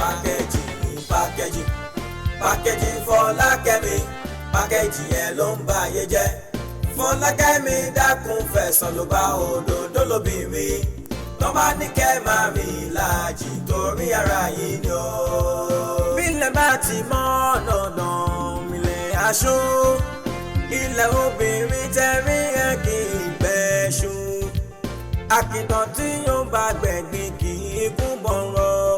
Package, package, package Fọlákẹ́mi, package yẹn ló ń ba ayé jẹ́. Fọlákẹ́mi, dákun fẹ̀sán ló bá òdòdó lóbìnrin tó bá ní kẹ́ máa rìn ìlàjì torí ara yìí ni ó. Bílẹ̀ bá ti mọ́ dandan ilẹ̀ aṣọ, ilẹ̀ obìnrin tẹ̀rí ẹ̀ kì í gbẹ̀ṣù. Àkìtàn tí yóò bá gbẹ̀gbìn kì í kú bọ̀rọ̀.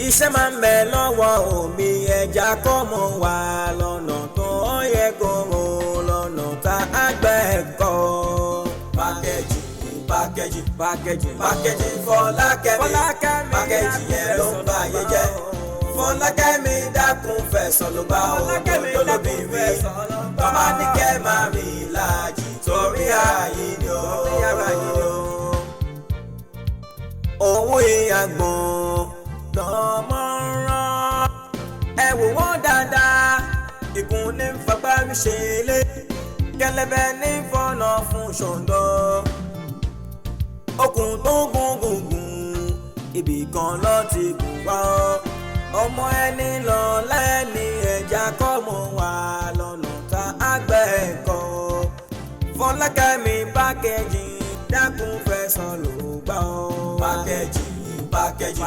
Iṣẹ́ máa ń bẹ lọ́wọ́ omi ẹja kọ́ mọ́ wà lọ́nà tó yẹ kó o lọ́nà tá a gbẹ́ kọ́. Package, package, package, package Fọlákẹ́mi, package yẹn ló ń bá ayé jẹ́. Fọlákẹ́mi, dákun fẹ̀sán ló bá òdòdó lóbìnrin tọ́ba ní kẹ́ máa rìn ìlàjì torí ara yìí ni ó. Owó ìyàgbọ́n lọ́mọ rán, ẹ wò wọ́n dáadáa. Ìkùn ní fagbá mi ṣe lé kẹlẹbẹ ní fọnà fún ṣòǹdọ. Okùn tó gùn gùn gùn, ibì kan lọ ti gùn wá. Ọmọ ẹni lọ lẹ́ni ẹja kọ́ mọ́ wà lọ́nà tá a gbẹ́ kọ́. Fọlákẹ́mi, package, dákun fẹ̀sán ló gbà ọ́. Package, package,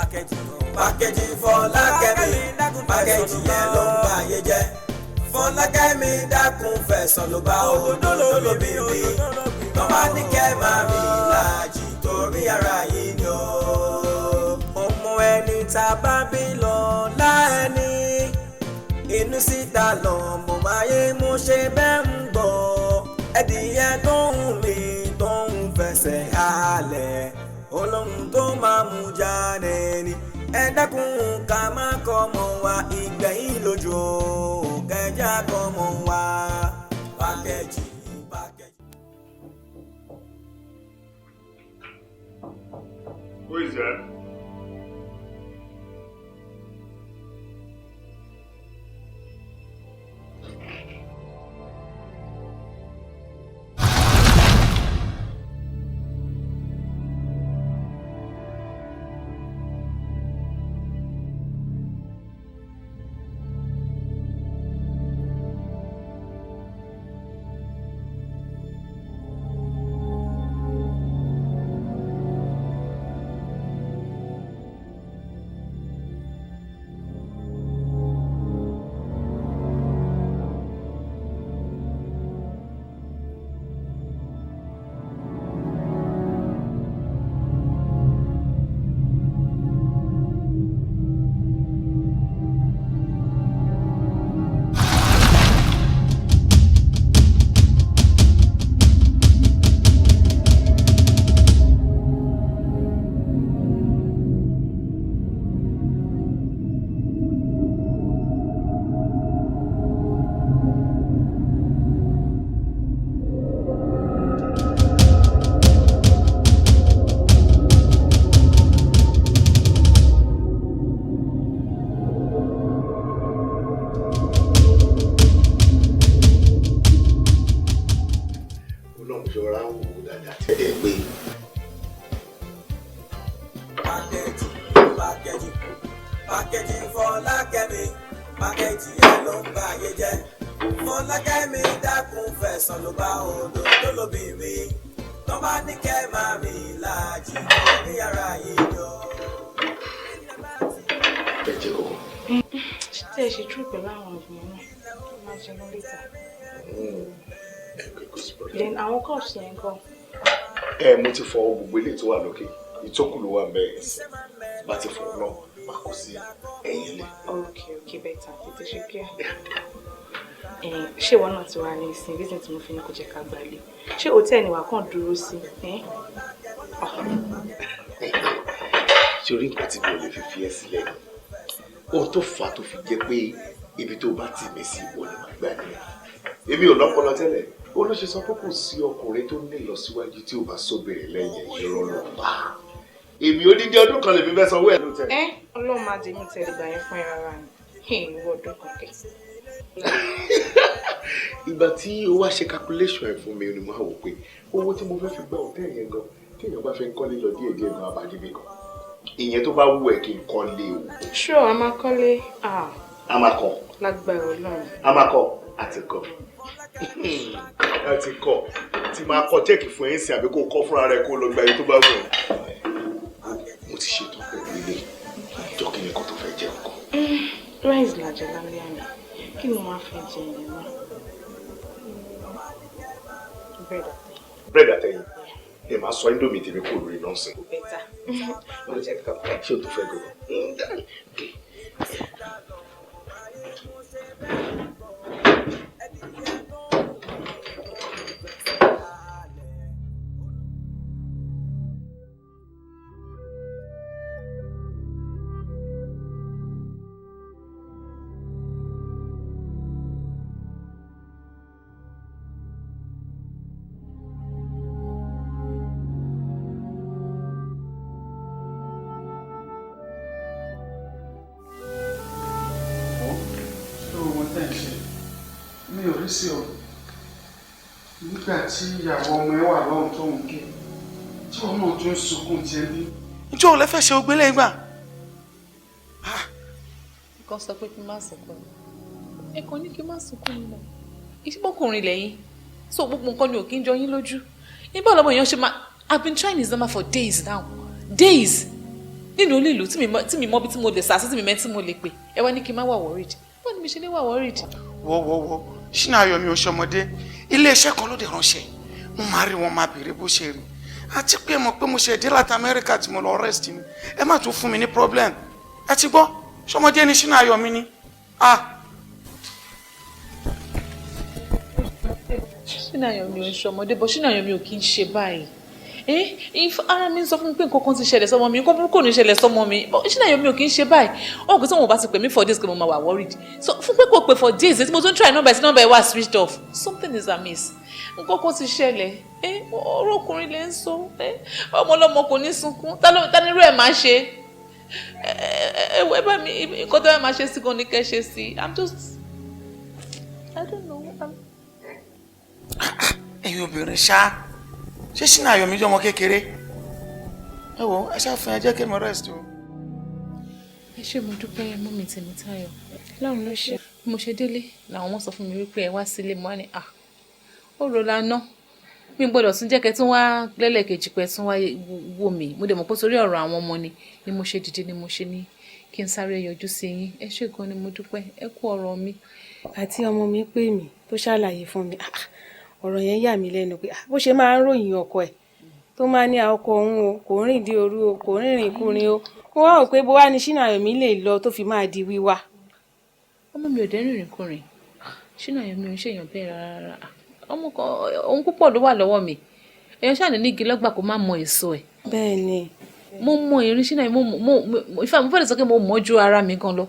package Fọlákẹ́mi, package yẹn ló ń bá ayé jẹ́. Fọlákẹ́mi, dákun fẹ̀sán ló bá òdòdó lóbìnrin tó bá ní kẹ́ máa rìn ìlàjì torí ara yìí ni ó. Ọmọ ẹni tá a bá bí lọ láẹni inú síta lọ mọ̀ máyé mo ṣe bẹ́ẹ̀ ń gbọ́. Ẹdìyẹ tó ń mi tó ń fẹsẹ̀ halẹ̀, olóhùn tó máa mú jáde ni. Ẹ dákun, ká má kọ́ mọ́ wa ìgbẹ̀yìn lójú o, kẹjá kọ́ mọ́ wa. Package, package. Who is that? Ọlọ́run ṣọra ń wò ó dáadáa tẹ́lẹ̀ pé Package, package, package Fọlákẹ́mi, package yẹn ló ń bá ayé jẹ́. Fọlákẹ́mi, dákun fẹ̀sán ló bá òdòdó lóbìnrin tó bá ní kẹ́ máa rìn ìlàjì torí ara yìí ni ó. Ẹ jẹ́ kọ̀ọ̀kan. Ṣé ẹ ṣe true pẹ̀lú àwọn ọ̀gbìn náà? Máa jẹ lọ later. Ẹ kò sí problem. Then àwọn cups yẹn gan. Ẹ mo ti fọ gbogbo ilé tó wà lókè, ìtókù ló wà mẹ́rin sí. Bá ti fọ náà, máa kó sí ẹ̀yìn ilé. Okay, better. Tètè ṣe kíá. Ṣé ìwọ náà ti wá ní ìsìn reason tí mo fi ní kó jẹ́ ká gbalé? Ṣé hòtẹ́ẹ̀lì wà kàn dúró sí? Ṣorí nǹkan tí mi ò lè fi fi ẹ́ sílẹ̀ ni ohun tó fà á tó fi jẹ́ pé ibi tó bá tì mí sí, ìwọ ni màá gbà nìyẹn. Èmi ò lọ́pọlọ tẹ́lẹ̀. Ó ló ṣe sọ pé kò sí ọkùnrin tó ní ìlọsíwájú tí ò bá sóbìnrin lẹ́yìn. Irọ́ ló pa. Èmi odidi ọdún kan lè fi fẹ́ sanwó ẹ̀ lóòótọ́. Ẹ Ọlọ́run máa jẹ́ mi tẹ̀lé gbà yẹn fún ẹ rárá ni. Ìwọ ọdún kan kẹ̀. Ìgbà tí o wá ṣe calculation ẹ̀ fún mi ni mo á wò pé owó tí mo fẹ́ fi gba hòtẹ́ẹ̀lì yẹn gan, tí èèyàn bá fẹ́ ń kọ́lé lọ díẹ̀ díẹ̀ gan, abàdé mi gan. Ìyẹn tó bá wù ẹ́ kí n kọ́lé o. Sure, a máa kọ́lé. Ah, A máa kọ́. Lágbára Ọlọ́run. A máa kọ́. Àti kọ́. Àti kọ́. Tí máa kọ cheque fún ẹ̀ ń sìn àbí kó kọ́ fúnra rẹ̀ kó lọ gba iye tó bá wù ẹ́. Mo ti ṣetán pẹ̀lú ilé. Jọ, kí ni nǹkan tó fẹ́ jẹ nǹkan? Rice la jẹ lálẹ́ àná. Kí ni mo máa fẹ́ jẹ yẹn náà? Bread àtẹ̀yìn. Bread àtẹ̀yìn. Ẹ máa sọ indomie tèmi kúrò lórí nọ́ọ̀sì. Better. Mo jẹ kọ́pẹ́. Ṣé o tó fẹ́ gan? Okay. Ṣé owó tẹ̀ ń ṣe mi ò rí sí o? Nígbà tí ìyàwó ọmọ ẹ wà lọ́hùn tó ń ké, tí òun náà tún ń sunkún tiẹ̀ bí. Ǹjẹ́ òun lè fẹ́ ṣe ogbélé gbà? Nǹkan sọ pé kí n má sunkún ni. Ẹ kàn ní kí n má sunkún ni náà. Ìṣípọ̀kùnrin lẹ́yìn, so gbogbo nǹkan ni ò kí ń jọ yín lójú. Nígbà ọlọ́mọ èèyàn ṣe máa, I've been trying his number for days now, days, nínú ilé ìlú tí mi mọ bí tí mo lè sá sí, tí mi mẹ́ tí mo lè pè. Ẹ wá ní kí n má wà worried. Báwo ni mi ṣe ní wà worried? Wo wo wo, Ṣínà Ayọ̀mí ò ṣọmọdé. Iléeṣẹ́ kan ló dé ránṣẹ́, mo máa rí wọn, máa béèrè bó ṣe rí, àti pé mo pé mo ṣe dé láti Amẹ́ríkà tí mo lọ rest ni. Ẹ má tún fún mi ní problem. Ẹ ti gbọ́, ṣọmọdé ni Ṣínà Ayọ̀mí ni, ah. Ṣínà Ayọ̀mí ò ń ṣọmọdé bọ́. Ṣínà Ayọ̀mí ò kí ń ṣe báyìí. If ara mi ń sọ fún mi pé nǹkan kan ti ṣẹlẹ̀ sọ́mọ mi, nǹkan burúkú ò ní ṣẹlẹ̀ sọ́mọ mi. But Ṣínà Ayọ̀mí ò kí ń ṣe báyìí. Wọn kò tí wọn ò bá ti pè mí for days pé mo máa wà worried. So fún pé kò pè for days, tí mo tún try number tí number ẹ wà switched off, something is amiss. Nǹkan kan ti ṣẹlẹ̀. Ọ̀rọ̀ ọkùnrin lè ń sọ. Ọmọ ọlọ́mọ kò ní sunkún. Ta ni irú ẹ̀ máa ṣe? Ẹ ẹ bá mi, nǹkan tó bá máa ṣe sí gan ni kẹ́ ṣe sí. I'm just, I don't know. I'm... Ẹ̀yin obìnrin ṣá, ṣé Ṣínà Ayọ̀mí jẹ́ ọmọ kékeré? Ẹ wo, ẹ ṣáà fún ẹ, jẹ́ kí mi rest o. Ẹ ṣé, mo dúpẹ́, mummy Tèmítáyọ̀. Ọlọ́run ló ṣe. Bí mo ṣe délé làwọn ọmọ sọ fún mi wípé ẹ wá sílé. Mo wá ní à ó rò lánà, mi gbọ́dọ̀ tún jẹ́ kẹ́ tún wá lẹ́lẹ́kejì pé tún wá wò mí. Mo dẹ̀ mọ̀ pé torí ọ̀rọ̀ àwọn ọmọ ni mo ṣe dìde, ni mo ṣe ní kí n sáré yọjú sí yín. Ẹ ṣé gan ni mo dúpẹ́, ẹ kú ọ̀rọ̀ mi. Àti ọmọ mi pè mí tó ṣàlàyé fún mi. Ah, ọ̀rọ̀ yẹn yà mí lẹ́nu pé ah, bó ṣe máa ń ròyìn ọkọ ẹ̀ tó máa ní ọkọ òun o, kò rìn dí òru o, kò rìnrìn kúrin o. Mo wá rò pé bó wá ní Ṣínà Ayọ̀mí lè lọ tó fi máa di wíwá. Ọmọ mi ò dẹ́ rìnrìn kùnrin. Ṣínà Ayọ̀mí ò ń ṣèyàn bẹ́ẹ̀ rárá. Ọmọ kan, ohun púpọ̀ ló wà lọ́wọ́ mi. Èèyàn ṣáà ní ní igi lọ́gbà kó má mọ èso ẹ̀. Bẹ́ẹ̀ ni. Mo mọ ìrìn Ṣínà, mo ìfẹ́, mo fẹ́ lè sọ pé mo mọ̀ ju ara mi gan lọ.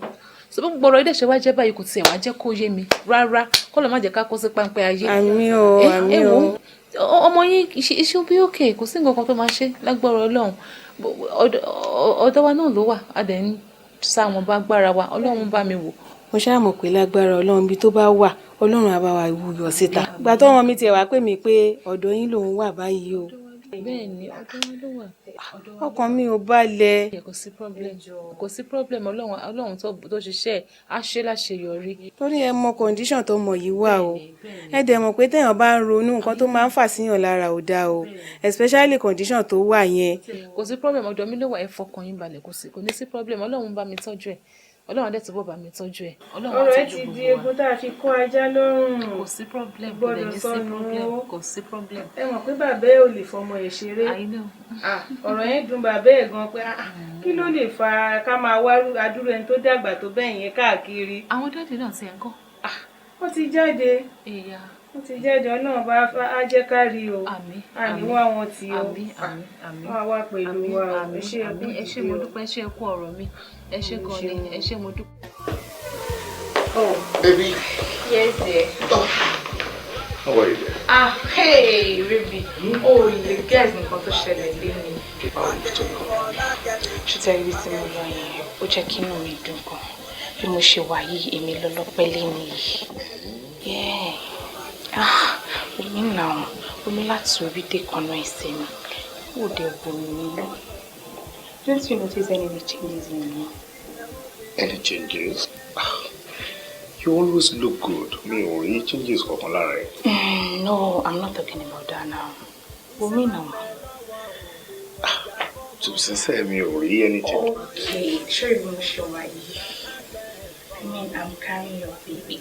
So bí gbogbo ọ̀rọ̀ ilé ṣe wá jẹ́ báyìí, kò tiẹ̀ wá jẹ́ kó yé mi rárá. Kọ́ ló má jẹ́ ká kó sí páńpẹ́ ayé. Àmín o, àmín ẹ o. Wo, ọmọ yín iṣẹ́ bí òkè, kò sí nǹkan kan tó máa ṣe lágbára Ọlọ́run. Ọ̀dọ̀ wa náà ló wà, a dẹ̀ ń sá wọn bá gbára wa. Ọlọ́run bá mi wò. Mo ṣáà mọ̀ pé lágbára Ọlọ́run, ibi tó bá wà, Ọlọ́run á bá wa wúyọ síta. Ìgbà tó wọn mi tiẹ̀ wá pè mí pé ọ̀dọ̀ yín lòun wà báyìí o. Bẹ́ẹ̀ ni, ọ̀dọ̀ wa ló wà. Ọkàn mi ò balẹ̀. Kò sí problem, kò sí problem. Ọlọ́run, Ọlọ́run tó ṣiṣẹ́ á ṣe láṣeyọrí. Torí ẹ mọ condition tó mọ̀ yìí wà o. Ẹ dẹ̀ mọ̀ pé téèyàn bá ń ronú, nǹkan tó máa ń fà síyàn lára ò dáa o, especially condition tó wà yẹn. Kò sí problem, ọ̀dọ̀ mi ló wà. Ẹ fọkàn yín balẹ̀, kò sí, kò ní sí problem. Ọlọ́run bá mi tọ́jú ẹ̀, Ọlọ́run dẹ̀ túbọ̀ bá mi tọ́jú ẹ̀. Ọlọ́run á Ọ̀rọ̀ ẹ tọ́jú ti gbogbo di wa. egun tá a fi kọ́ ajá lọ́rùn. Kò sí problem, kò Gbọ́dọ̀ dẹ̀ ní sí sọnù problem. o. Kò sí problem. Ẹ mọ̀ pé bàbá ẹ ò lè fọmọ ẹ̀ ṣeré. I know. Ah, ọ̀rọ̀ yẹn dùn bàbá ẹ̀ gan pé ah, kí ló lè fa ká máa wá adúrú ẹni tó dàgbà tó bẹ́ẹ̀ yẹn káàkiri. Àwọn daddy náà ti ẹ̀ ń kọ́? Wọ́n ti jáde. Ìyá. Wọ́n ti jáde. Ọlọ́run bá á jẹ́ ká rí o. Àmín. Àní wá wọn tí o. Àmín, àmín, àmín. Wọ́n á wá pẹ̀lú Àmín, wa o. àmín, Ẹ ṣé, ẹ kú àmín. Ẹ ṣé, ìdìde mo o. dúpẹ́. Ẹ ṣé, ẹ kú ọ̀rọ̀ mi. Ẹ ṣé gan ni, ẹ ṣé, mo dúpẹ́. Oh. Baby. Yes, dear. How are you there? Ah, hey, baby. Oh, lè guess nǹkan tó ṣẹlẹ̀ lé mi. Ṣùtẹ́ ibi tí mo lọ yẹn, ó jẹ́ kí inú mi dùn gan. Bí mo ṣe wà yìí, èmi lọ́lọ́pẹ́ lé mi yìí. Yeah. Ah, omi náà, omi láti orí dé kanná ẹsẹ̀ mi. Ó dẹ̀ wò mí. Don't you notice any changes in me? Any changes? You always look good. Mi ò rí changes kankan lára ẹ. No, I'm not talking about that now. Wo mi now. To be sincere, mi ò rí any change. Okay, sure you won't show my. I mean, I'm carrying your baby.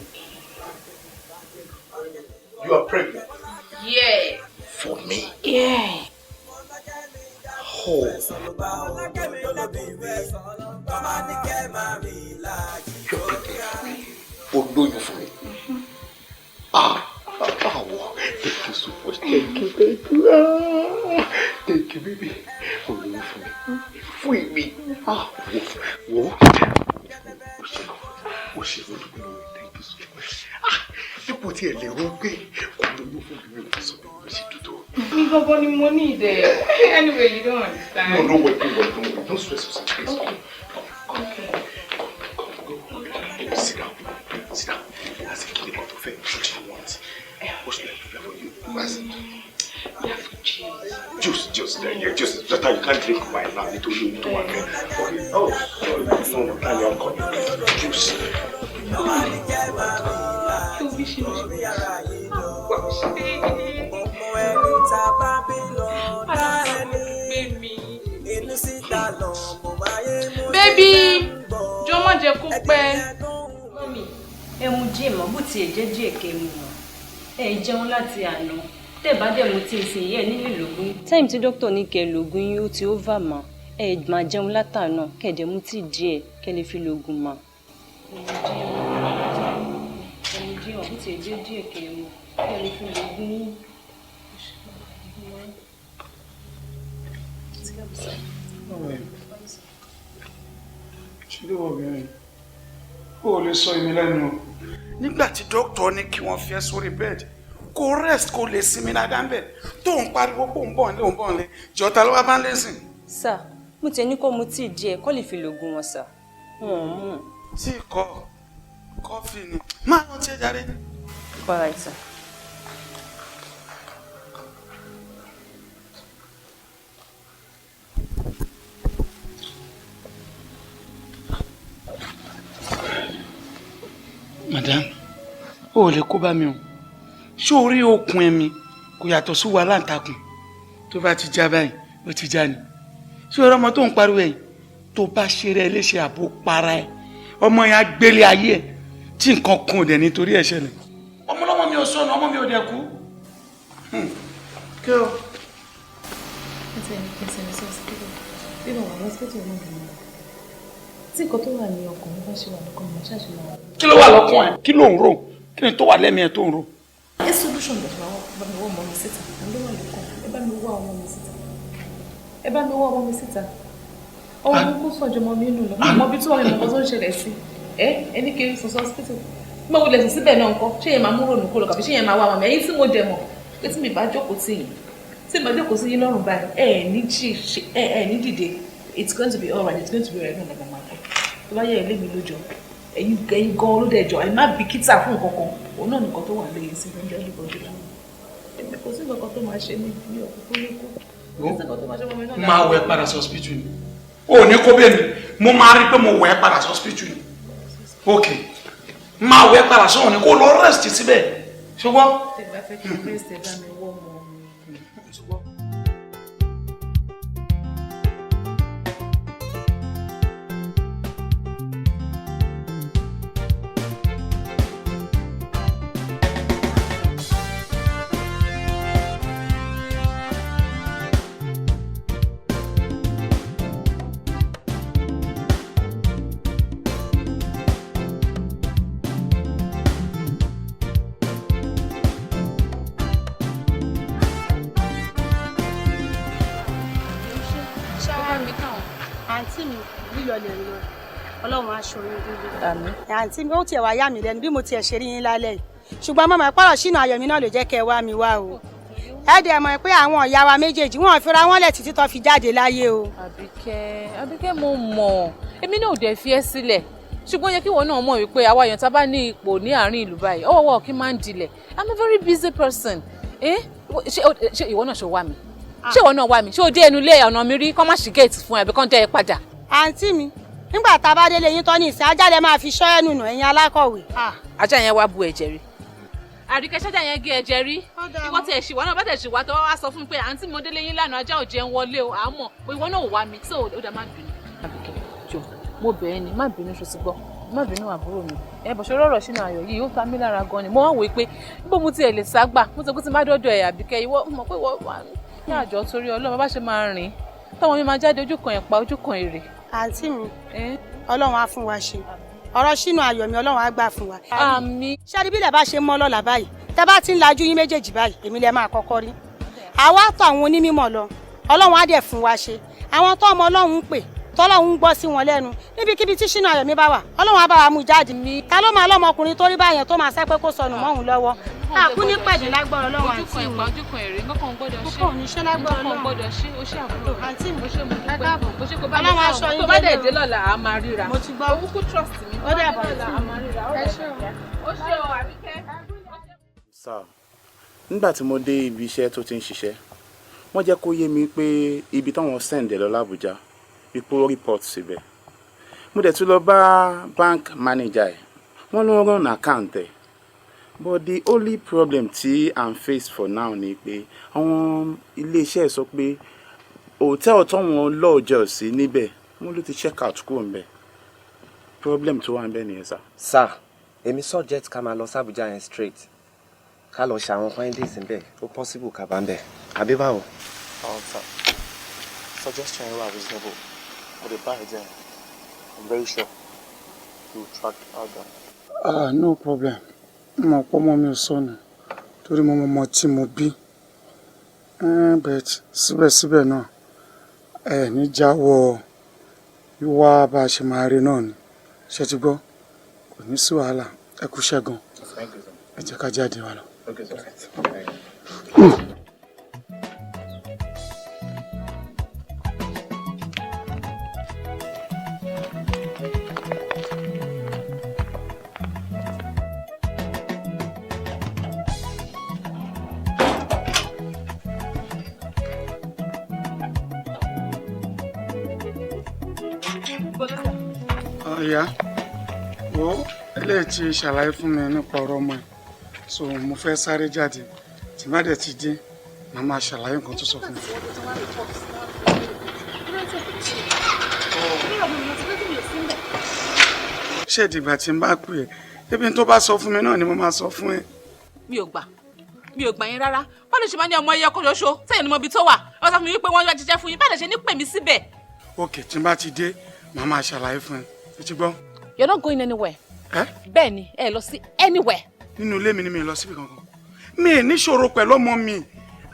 You are pregnant? Yeah. For me? Yeah. Oh. You're pregnant for me. O lóyún fún mi. Ah, báwo? Thank you so much. Thank you, thank you. Ah, thank you, baby. O lóyún fún mi. Fún èmi. Ah, wo, wo. O ṣe lọ. O ṣe lọ dúpẹ́ lọ́wọ́. Thank you so much. Ah, dípò tí ẹ lè rò pé kò lóyún fún mi, mi ò sọ pé mo ṣe dúdú. Mi gangan ni mo ní ìdẹ. Anyway, you don't understand. No, don't worry, don't worry, don't worry. Don't stress yourself, please. Okay. Come, Okay. come, come, come. Sit down. Sit down. That's a killing of the What do you want? What should I prepare for you? Yeah, juice. Juice, juice. Yeah, juice. Better you can't drink wine now. Little you don't want. Okay. Oh, sorry. No, no, no, I'm coming. Juice. Baby, jọ̀ọ́ má jẹ́ kó pẹ́. Mọ́mì, ẹ mu díẹ̀ mọ́, bó tiẹ̀ jẹ́ díẹ̀ kẹ́ mu mọ́. Ẹ jẹun láti àná. Tẹ́ bá dẹ̀ mu tí ì sìn yẹ́ ẹ nílé lògùn. Táìmù tí dókítà ní kẹ́ lògùn yín ó ti over mà. Ẹ máa jẹun látàná, kẹ́ dẹ̀ mu tíì díẹ̀ kẹ́ lè fi lògùn mà. Ẹ mu díẹ̀ mọ́, ẹ mu díẹ̀ mọ́, bó tiẹ̀ jẹ́ díẹ̀ kẹ́ mu, kẹ́ lè fi lògùn yín. Ṣé obìnrin o lè sọ èmi lẹ́nu o. Nígbà tí dókítà ní kí wọ́n fi ẹ́ sórí bẹ́ẹ̀dì kó rest kó lè sinmi dáadáa ń bẹ̀ tó ń pariwo pé òun bọ̀ nílé òun bọ̀ nílé jọ̀ọ́ta ló wá bá ń lé sìn. Sà, mo tiẹ̀ ní kó mu tíì díẹ̀ kó lè fi lògùn wọn sà. Wọn ò mú. Tí kọ kọfí ni máa lọ tiẹ̀ jáde. All right, sir. Madam, o ò lè kó bá mi o. Ṣé o rí okùn ẹ̀mí kò yàtọ̀ sí wàhálà ń takùn tó bá ti já báyìí ó ti já ni. Ṣé o rí ọmọ tó ń pariwo ẹ̀ tó bá ṣe rẹ̀ léṣe àbò para ẹ̀ ọmọ yẹn á gbélé ayé ẹ̀ tí nǹkan kan ò dẹ̀ nítorí ẹ̀ ṣẹlẹ̀. Ọmọ ọlọ́mọ mi ò sọnù, ọmọ mi ò dẹ̀ kú. Kí o. Bí mo wà lọ́sítẹ́tì náà ni mo wà. Tí nǹkan tó wà ní ọkàn mi bá ṣe wà lọ́kàn mi, màá ṣàṣe máa wà. Kí ló wà lọ́kàn ẹ̀? Kí ló ń rò? Kí ni tó wà lẹ́mìí ẹ̀ tó ń rò? Ẹ solution lè máa bá mi wá ọmọ mi síta. Òun ló wà lọ́kàn. Ẹ bá mi wá ọmọ mi síta. Ẹ bá mi wá ọmọ mi síta. Ọmọ mi kò sàn jọmọ mi nù lọ. Mi mọ ibi tí wọ́n mi mọ nǹkan tó ń ṣẹlẹ̀ sí. Ẹ ẹni kiri sùn sí hospital. Bí mo wulẹ̀ sùn síbẹ̀ náà ńkọ́, ṣé yẹn máa mú rònú kó lọ kàbí ṣé yẹn máa wá ọmọ mi? Ẹ̀yin tí mo dẹ̀ mọ̀ pé tí mi bá jókòó sí yín, tí mi bá jókòó sí yín lọ́rùn báyìí, ẹ ní jí ẹ ẹ ní dìde. It's going to be alright, it's going to be alright náà lọ́gbọ̀n máa kọ́. Tó bá yẹ ilé mi lójọ, ẹ̀yin ẹ̀yin gan ló dẹ̀ jọ, ẹ má bìkítà fún nǹkan kan. Òun náà nìkan tó wà lóye sí lóúnjẹ everybody láwọn. Èmi kò sí nǹkan kan tó máa ṣe mí ní òkúkú ní kú. Kò sí nǹkan tó máa ṣe mọ́ mi náà. Máa wẹ̀ padà sí hospital ni. O ò ní kó bẹ́ẹ̀ mi, mo máa rí pé mo wẹ̀ padà sí hospital ni. Ok, máa wẹ̀ padà sọ̀rọ̀ ni kó lọ rest síbẹ̀. Ṣùgbọ́n. Tẹ bá fẹ́ kí n rest, ẹ bá mi wọ́ ọmọ mi. Àǹtí mi, lílọ lè lọ, Ọlọ́run aṣọ yín dúdú. Àmín. Àǹtí mi, ó tiẹ̀ wá yà mí lẹ́nu bí mo tiẹ̀ ṣe rí yín lálẹ́ yìí, ṣùgbọ́n mọ̀mọ́ ìpọ̀rọ̀ sínú ayọ̀ mi náà ló jẹ́ kẹ́ ẹ wá mi wá o. Ẹ dẹ̀ mọ̀ pé àwọn ìyá wa méjèèjì wọn ò fira wọn lẹ̀ títí tó fi jáde láyé o. Àbíkẹ́, Àbíkẹ́, mo mọ̀, èmi náà ò dẹ̀ fi ẹ́ sílẹ̀, ṣùgbọ́n yẹ kí ìwọ náà mọ̀ wípé àwa èèyàn tá a bá ní ipò ní àárín ìlú báyìí, ọwọ́ wọ̀ kí máa ń dilẹ̀. I'm a very busy person. Eh? Ṣé ìwọ náà ṣe wá mi? Ṣé ìwọ náà wá mi? Ṣé o dé ẹnu ilé ọ̀nà mi rí? Kọ́ má ṣí géètì fún ẹ àbí kán dẹ́ ẹ padà. Àǹtí mi, nígbà tá a bá délé yín tán ní ìsìn, ajá lẹ máa fi ṣọ́ ẹnu nù, ẹ̀yin alákọ̀wé. Ajá yẹn wá bu ẹ̀jẹ̀ rí. Àríkẹ́, ṣájà yẹn gé ẹ̀jẹ̀ rí. Ìwọ tiẹ̀ ṣì wá náà, bá tẹ̀ ṣì wá tó wá sọ fún mi pé àǹtí mi, mo délé yín lánàá, ajá ò jẹun wọlé o, àmọ́ ìwọ náà ò wá mi tó o dá, má bínú. Àbíkẹ́, jọ, mo bẹ̀ ẹ́ ni, má bínú, ṣo ti gbọ́? Má bínú, àbúrò mi. Ẹ bọ̀ ṣe rọ̀rọ̀ sínú ayọ̀ yìí, ó ta mí lára gan ni. Mo wá wòó pé bó mo tiẹ̀ lè ságbà, mo ti kú ti má dọ́dọ̀ ẹ̀. Àbíkẹ́, ìwọ mọ̀ pé ìwọ wà ní àjọ torí Ọlọ́run bá ṣe máa rìn táwọn mi máa jáde, ojú kan ẹ̀pà, ojú kan èrè. Àǹtí mi, Ọlọ́run á fún wa ṣe. Ọ̀rọ̀ sínú ayọ̀ mi, Ọlọ́run á gbà fún wa. Àmín. Ṣé àdìbí lẹ̀ bá ṣe mọ́ lọ́la báyìí, tẹ́ bá ti ń lajú yín méjèèjì báyìí, èmi lẹ máa kọ́kọ́ rí. Àwa tọ̀ àwọn onímọ̀ lọ, Ọlọ́run á dẹ̀ fún wa ṣe. Àwọn tó ọmọ Ọlọ́run ń pè, tọ́lọ́run ń gbọ́ sí wọn lẹ́nu, níbikíbi tí sínú ayọ̀ mi bá wà, Ọlọ́run á bá wa mú jáde. Ta ló máa lọ́mọkùnrin tó rí báyẹn tó máa sẹ́ pé kó sọnù mọ́ òun lọ́wọ́? Àkú ní pẹ̀lú lágbára Ọlọ́run. Ojú Àǹtí kan mi, ẹ̀pà, ojú kan èrè, nǹkan kan gbọ́dọ̀ ṣe. Kókó ò ní ṣe lágbára Nǹkan kan Ọlọ́run. gbọ́dọ̀ ṣe. Ó ṣe, àbúrò mi. Àǹtí mi, Ó ṣe, mo ẹ dúpẹ́. káàbọ̀. Ó ṣe, kó bá mi Ọlọ́run sọ̀rọ̀. aṣọ yín Tó bá dẹ̀ délé dé o. lọ́la, a máa ríra. Mo ti gbọ́. Owó kú, trust mi. Ó dàbọ̀. Tó bá dé lọ́la, a máa ríra. Ẹ ṣé o. Ó ṣe o, Àbíkẹ́. Sir, nígbà tí mo dé ibi iṣẹ́ tó ti ń ṣiṣẹ́, wọ́n jẹ́ kó yé mi pé ibi táwọn send ẹ̀ lọ l'Àbújá, wípé ó report síbẹ̀. Mo dẹ̀ tún lọ bá bank manager ẹ̀, wọ́n ló ń run account ẹ̀. But the only problem tí I'm face for now ni pé àwọn iléeṣẹ́ sọ pé hotel táwọn lọ́ọ̀jọ́ sí níbẹ̀, wọ́n ló ti check out kúrò níbẹ̀. Problem tó wà níbẹ̀ nìyẹn, sir. Sir, èmi suggest ká máa lọ sí Abuja yẹn straight, ká lọ ṣe àwọn findings níbẹ̀. Ó possible ká bá ń bẹ̀, àbí báwo? Sir, suggestion yẹn wà reasonable. Mo dey buy idea yẹn. I'm very sure you will track her down. Ah, no problem. Mo mọ̀ pé ọmọ mi ò sọnù torí mo mọ ọmọ tí mo bí. But síbẹ̀síbẹ̀ náà, ẹ ní jáwọ́ wíwá bá a ṣe máa rí náà ni. Ṣé ti gbọ́? Kò ní sí wàhálà. Ẹ kú iṣẹ́ gan. Thank you, sir. Ẹ jẹ́ ká jáde wá lọ. Okay, sir. Ọ̀ya, wo eléyìí ti ṣàlàyé fún mi nípa ọ̀rọ̀ ọmọ ẹ̀, so mo fẹ́ sáré jáde. Tí má dẹ̀ ti dé, màá máa ṣàlàyé nǹkan tó sọ fún mi. Ṣé ìdìgbà tí n bá pè é, ebi tó bá sọ fún mi náà ni mo máa sọ fún ẹ. Mi ò gbà, mi ò gbà yín rárá. Báwo lè ṣe máa ní ọmọ ẹyẹ ọkọ ṣoṣo sẹ́yìn ni mo ibi tó wà? Wọ́n sọ fún mi wípé wọ́n wá jíjẹ́ fún yín, báwo lè ṣe ní pè mí síbẹ̀? Ok, tí n bá ti dé, màá máa ṣàlàyé fún ẹ. O ti gbọ́? You're not going anywhere. Ẹ? Bẹ́ẹ̀ ni, ẹ lọ sí anywhere. Nínú ilé mi ni, mi ò lọ síbi kankan. Mi ì níṣòro pẹ̀lú ọmọ mi.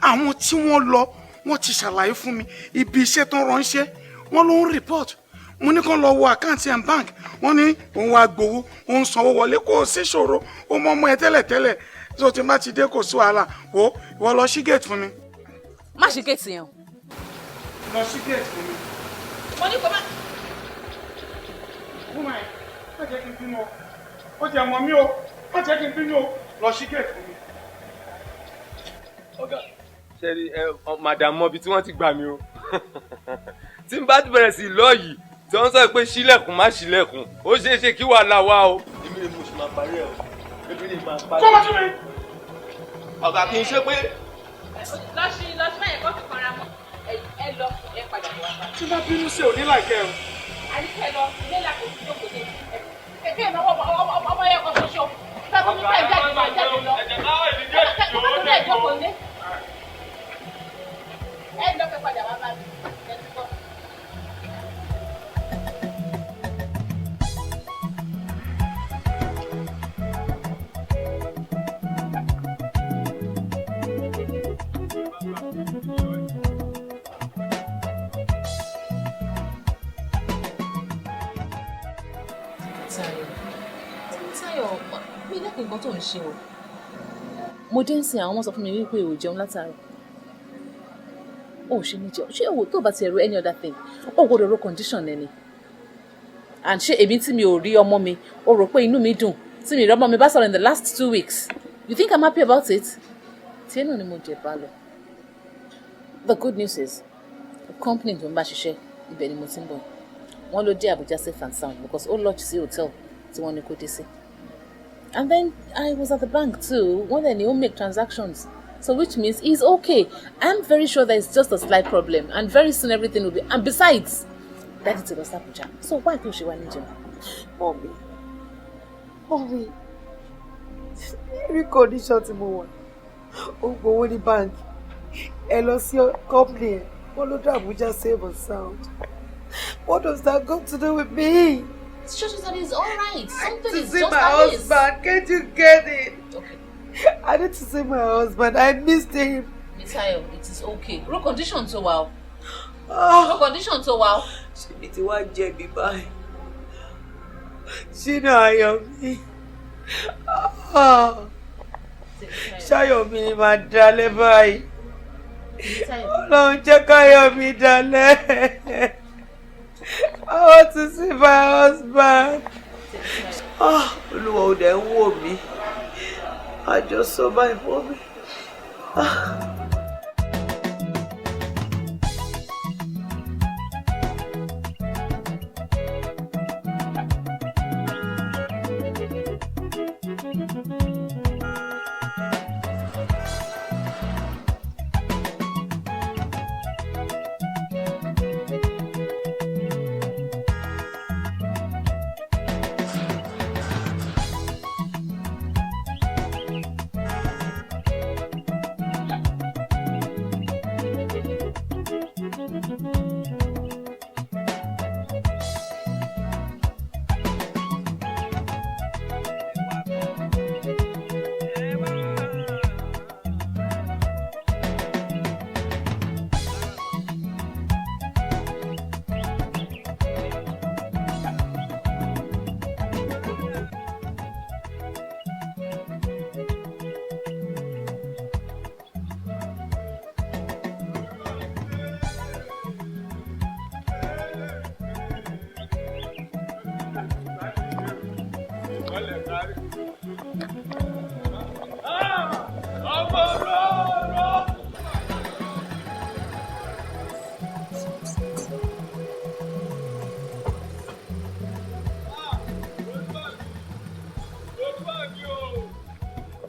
Àwọn tí wọ́n lọ, wọ́n ti ṣàlàyé fún mi ibi iṣẹ́ tó ń ránṣẹ́, wọ́n ló ń report. Mo ní kán lọ wo account ẹ̀ bank, wọ́n ní òun wá gbowó, òun sanwó wọlé. Kò sí ṣòro. Ó mọ ọmọ ẹ tẹ́lẹ̀tẹ́lẹ̀ tó ti má ti dé, kò sí wàhálà. Wo, ìwọ lọ ṣí gate fún mi. Má ṣe gate yẹn o. Lọ ṣí gate fún mi. Mo ní kó má. Woman, má jẹ́ kí n bínú o. Ó jẹ́ ọmọ mi o. Má jẹ́ kí n bínú o. Lọ ṣí gate fún mi. Ọ̀gá, ṣẹ́rí ẹ, madam mọ ibi tí wọ́n ti gbà mí o. Tí n bá ti bẹ̀rẹ̀ sí lọ yìí, tí wọ́n sọ pé ṣílẹ̀kùn, má ṣílẹ̀kùn, ó ṣeé ṣe kí wàhálà wá o. Èmi lè mo ṣe máa parí ẹ o, èmi lè máa parí. Kó wá sí mi. Ọ̀gá, kì í ṣe pé. Lọ sí, lọ sí báyẹn, kó fi kanra mọ́ ẹ. Lọ, ẹ padà bọ̀ wá bá. Tí bá bínú sí ò ní láìkẹ́ o. Àníkẹ́, lọ ilé làkò tí jókòó dé kẹ̀kẹ́ ìnáwó ọmọ yẹn kan ṣoṣo. Sábà mi fẹ́ jáde, máa jáde lọ. Kẹ́kẹ́ tó lè jókòó lé. Ẹ lọ, kẹ́ padà wá bá mi. Ẹ ti gbọ́. Táyọ̀, Táyọ̀, mi lẹ́kùn nǹkan tó ń ṣe o. Mo dé ń sin, àwọn ọmọ sọ fún mi wípé ò jẹun látàárọ̀. O ò ṣe ní jẹun. Ṣé o tó bá ti ẹ̀rọ any other thing? O gbọ́dọ̀ ro condition ẹni. And ṣé èmi tí mi ò rí ọmọ mi, o rò pé inú mi dùn tí mi rí ọmọ mi bá sọ̀rọ̀ in the last 2 weeks? You think I'm happy about it? Tí náà ni mo jẹ bá lọ. The good news is, the company tó ń bá ṣiṣẹ́, ibẹ̀ ni mo ti ń bọ̀. Wọ́n ló dé Abuja safe and sound because ó lodge sí hotel tí wọ́n ní kó dé sí. And then I was at the bank too. Wọ́n dẹ̀ ní ó make transactions. So which means he's okay. I'm very sure there is just a slight problem and very soon everything will be. And besides, Daddy ti lọ sí Abuja. So why tó ṣe wá ní jẹun? Mommy, mommy, rí condition tí mo wà, ó gbowó ní báńkì, ẹ lọ sí company ẹ, wọ́n ló dé Abuja safe and sound. What does that got to do with me? It's just that he's all right. Something To is see just my amiss. husband, can't you get it? I need to see my husband. I missed him. Misayo, it is okay. Ro condition tó wà o. Ro condition tó wà o. Ṣèbí tí wàá jẹ̀bi báyìí. Ṣínà Ayọ̀mí. Ṣáyọ̀mí ni màá dalẹ̀ báyìí. Ọlọ́run jẹ́ káyọ̀mí dalẹ̀. I want to see my husband. Ah, Olúwa ò dẹ̀ ń wò mí. I just saw my mommy. Ah.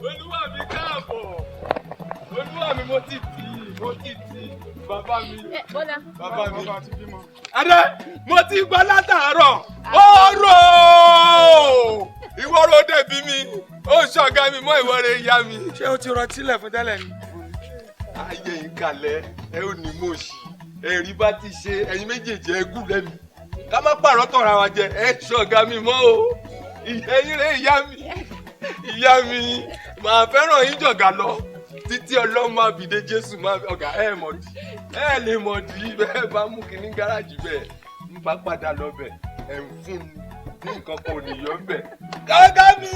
Olúwa mi káàbọ̀, olúwa mi, mo ti tì í, mo ti tì í, bàbá mi. Bọ́lá. Bàbá mi. Adé, mo ti gbọ́ látàárọ̀. Ọ̀rọ̀ ìwọ ló dẹ̀bi mi, ó ṣọ̀gá mi mọ́, ìwọ rẹ̀ yá mi. Ṣé o ti rọtílẹ̀ fún tẹ́lẹ̀ ni? Ayé yìí kalẹ̀, ẹ ò ní mọ̀ sí. Ẹ̀rí bá ti ṣe ẹ̀yin méjèèjì ẹ gùn lẹ́mi. Ká má pààrọ̀ tọ̀ra wa jẹ, ẹ ṣọ̀gá mi mọ́ o. Ẹ̀yin rẹ̀ ìyá mi, ìyá mi, màá fẹ́ràn yín jọ̀gá lọ. Títí Ọlọ́run máa bìde Jésù máa ọ̀gá ẹ̀ mọ̀ dí. Ẹ lè mọ̀ dí bẹ́ẹ̀ bá mú kinní gáràjì bẹ́ẹ̀ ń bá padà lọ bẹ̀ ẹ̀ ń fún ni ní nǹkan kan ò ní yọ ń bẹ̀. Ọ̀gá mi!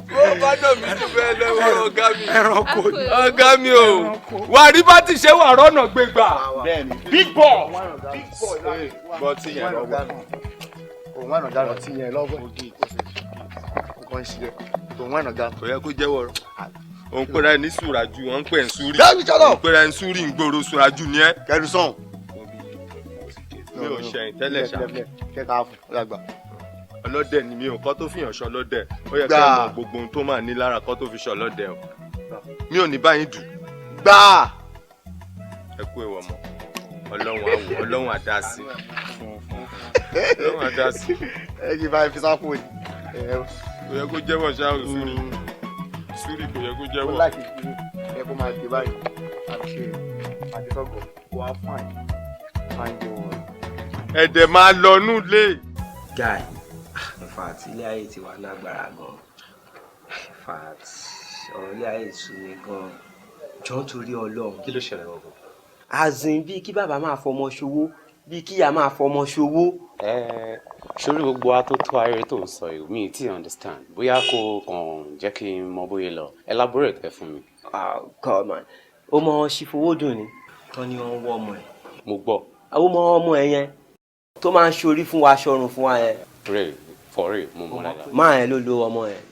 Ó bá dọ̀ mí jù bẹ́ẹ̀ lẹ́wọ̀n ọ̀gá mi. Ọ̀gá mi o! Wà á rí bá ti ṣe wà rọ́nà gbégbà. Big ball! Big ball! Bọ́tí yẹn lọ́wọ́. Òun wà nàgà bọ́tí yẹn lọ́wọ́. Nǹkan ṣe òun wà nàgà. Kò yẹ kó jẹ́wọ́ rọ. Òun pera ẹ ní sùràjù, wọ́n ń pè ń súrì. Dábì jọlọ. Òun pera ẹ ń súrì ń gbòòrò, sùràjù ni ẹ. Kẹnu sọ̀hún. Mi ò ṣẹ̀yìn tẹ́lẹ̀ ṣá. Kẹta fún ọ dàgbà. Ọlọ́dẹ ni mi ò kọ́ tó fìyàn ṣọ lọ́dẹ. Ó yẹ kí ẹ mọ gbogbo ohun tó máa ní lára kọ́ tó fi ṣọ lọ́dẹ o. Mi ò ní báyìí dù. Gbà. Ẹ kú ìwọ̀ mọ́. Ọlọ́run á wò, Ọlọ́run á dá sí. Ọlọ́run á dá sí. Ẹ kì í bá fi sápò ni. Kò yẹ kó jẹ́wọ́ ṣá o, súrì. Súrì kò yẹ kó jẹ́wọ́. Ó láti fi ẹ kó máa gbé báyìí. Àti ṣe àti sọ́gọ̀ kó wá fine. Fine boy. Ẹ̀dẹ̀ máa lọ nú ilé. Guy, in fact, ilé ayé ti wà lágbára gan. In fact, ọ̀rọ̀ ilé ayé sú mi gan. Jọ ń torí Ọlọ́run. Kí ló ṣẹlẹ̀ wọ́n? Azin bíi kí bàbá máa fọmọ ṣòwò, bíi kíyà máa fọmọ ṣòwò. Sórí gbogbo atótó ayé tó ń sọ yìí, mi ì tí understand. Bóyá kò kàn jẹ́ kí n mọ bóyá lọ. Elaborate ẹ fún mi. Ah, God man, ó mọ ṣìfowódùn ni. Tọ́ ni wọ́n ń wọ́ ọmọ ẹ̀. Mo gbọ́. Àwọn ọmọ ọmọ ẹ̀ yẹn tó máa ń ṣorí fún wa ṣọrùn fún wa yẹn. Real, for real, mo mọ̀ dáadáa. Máa yẹn ló lo ọmọ yẹn.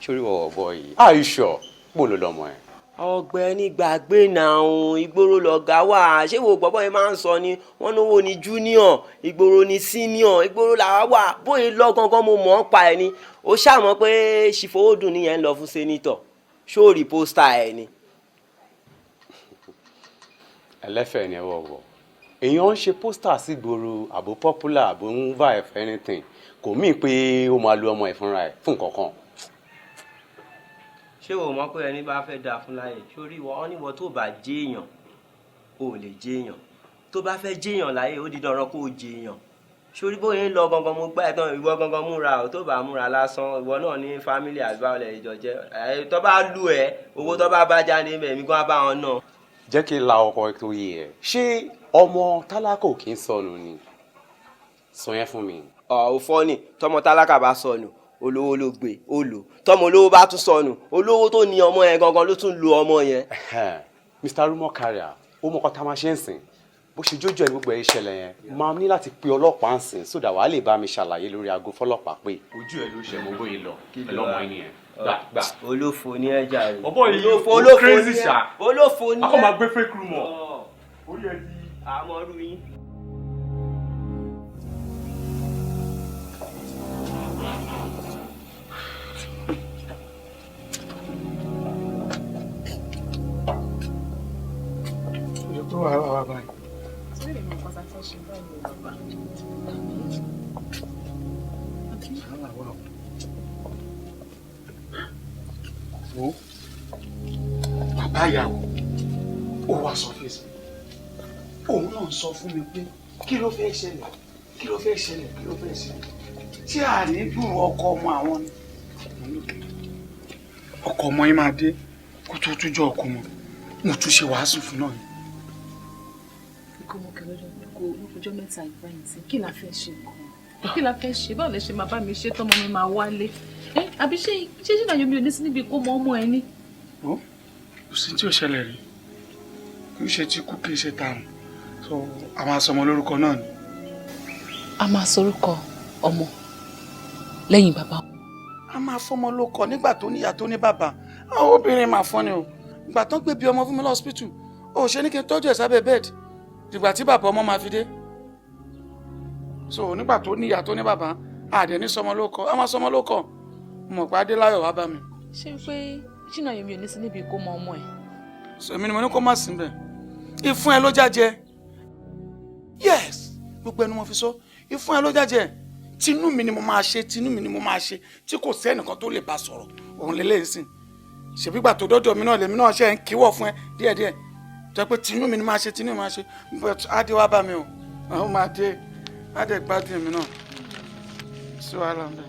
Sórí wọ̀wọ̀ bọ̀ yìí. Are you sure? Bó ló lọ́mọ ẹ̀? Ọ̀gbẹ́ni gbàgbé náà, ìgboro lọ̀gá wà. Ṣé wo gbọ́bọ́ yẹn máa ń sọ ni wọ́n náwó ni junior, ìgboro ni senior, ìgboro làwa wà. Bóyá lọ gangan mo mọ̀ ọ́n pa ẹ̀ ni. Ó ṣàmọ̀ pé ṣìfowódùn nìyẹn ń lọ fún senator, ṣóòrì poster ẹ̀ ni. Ẹlẹ́fẹ̀ẹ́ ni ẹ wọ̀wọ̀. Èèyàn ń ṣe poster sí gbòòrò, àbò popular, àbò ń vibe for anything, kò mí pé ó máa lu ọmọ ẹ̀ fúnra ẹ̀ fún nǹkan kan. Ṣé o mọ̀ pé ẹni bá fẹ́ dáa fún láyè sórí ìwọ ọ́ níwọ tó bá jéèyàn, o ò lè jéèyàn. Tó bá fẹ́ jéèyàn láyè, ó di dandan kó o jéèyàn. Sórí bóyá ń lọ gangan, mo gbá ẹ tán. Ìwọ gangan múra o. Tó bá múra lásán, ìwọ náà ní family àgbà ọ̀lẹ̀ ìjọ jẹ́ ẹ. Tó bá lù ẹ, owó tó bá bá jáde ń bẹ̀ mí gan bá wọn náà. Jẹ́ kí n la ọkọ tó yé ẹ. Ṣé ọmọ tálákà ò kí ń sọnù ni? Sọ yẹn fún mi. Ọ̀ ò fọ́ ni. Tọmọ tálákà bá sọnù, olówó ló gbé ó lò. Tọmọ olówó bá tún sọnù, olówó tó ní ọmọ yẹn gangan ló tún lo ọmọ yẹn. Mr. Rumour Carrier, ó mọ ọkọ tá a máa ṣe ń sìn. Bó ṣe jójú ẹ gbogbo ẹ ìṣẹ̀lẹ̀ yẹn, máa ní láti pe ọlọ́pàá ń sìn sódà wàá lè bá mi ṣàlàyé lórí aago fọlọ́pàá pé ojú ẹ ló ṣe mọ bóyá lọ pẹ̀lú ọmọ ẹni yẹn. Gbà gbà. Olófo ní ẹja rẹ. Bọ́bọ́ yìí olófo ó olófo crazy ní ẹ. ṣá. Olófo ní ẹ. A kò máa gbé fake rumor. Orí ẹ ti. Àmọ́ ọdún yín. Ṣe tó wàhálà wà báyìí. Torí èmi nǹkan tá a fẹ́ ṣe báyìí o, bàbá. Wàhálà wà o. Wo, bàbá ìyàwó ó wá sọfíìsì, òun náà sọ fún mi pé kí ló fẹ́ ṣẹlẹ̀, kí ló fẹ́ ṣẹlẹ̀, kí ló fẹ́ ṣẹlẹ̀ tí a ní gbúrò ọkọ ọmọ àwọn ni. Mo ní kí ọkọ ọmọ yín máa dé kó tó tújọ ọkọ mọ. Mo tún ṣe wàásù fún náà ni. Ìkómọ kẹlọjọ kò lókojọ mẹ́ta ìbáyìí sí. Kí la fẹ́ ṣe gan? Kí la fẹ́ ṣe? Báwo lẹ ṣe máa bá mi ṣe tọmọ mi máa wálé? Ẹ àbí ṣé náà yomi ò ní sí níbi kó mọ ọmọ ẹ ní. Ó kò sí tí ò ṣẹlẹ̀ rí. Kì í ṣe tí kú, kì í ṣe tààrùn, so a máa sọmọ lórúkọ náà ni. A máa sorúkọ ọmọ lẹ́yìn bàbá. A máa fọmọ lóko nígbà tó níyà tó ní bàbá. Àwọn obìnrin máa fọ́n ni o. Ìgbà tó ń gbé bí ọmọ fún mi lọ́sípítù, ó ṣe ní kí n tọ́jú ẹ̀ sábẹ́ bed dìgbà tí bàbá ọmọ máa fi dé. So nígbà tó níyà tó ní bàbá, àdé ní sọmọ lóko, a máa sọmọ lóko. Mo mọ̀ pé Adéláyọ̀ wá bá mi. Ṣé pé ṣínà yomi ò ní sí níbi kó mọ ọmọ ẹ? So èmi ni mo ní kó má sí bẹ́ẹ̀. Ìfún ẹ ló jájẹ. Yes, gbogbo ẹnu mo fi sọ. Ìfún ẹ ló jájẹ. Tinú mi ni mo máa ṣe, tinú mi ni mo máa ṣe, tí kò sí ẹnìkan tó lè bá sọ̀rọ̀. Òun lélẹ́yìn sìn. Ṣèbígbà tó dọ́dọ̀ mi náà lèmi náà ṣe ń kíwọ̀ fún ẹ díẹ̀díẹ̀. Jẹ́ pé tinú mi ni máa ṣe, tinú mi máa ṣe. But Adé wá bá mi o. Àwọn máa dé. Adé gbádùn mi náà. Sí wàhálà ń bẹ.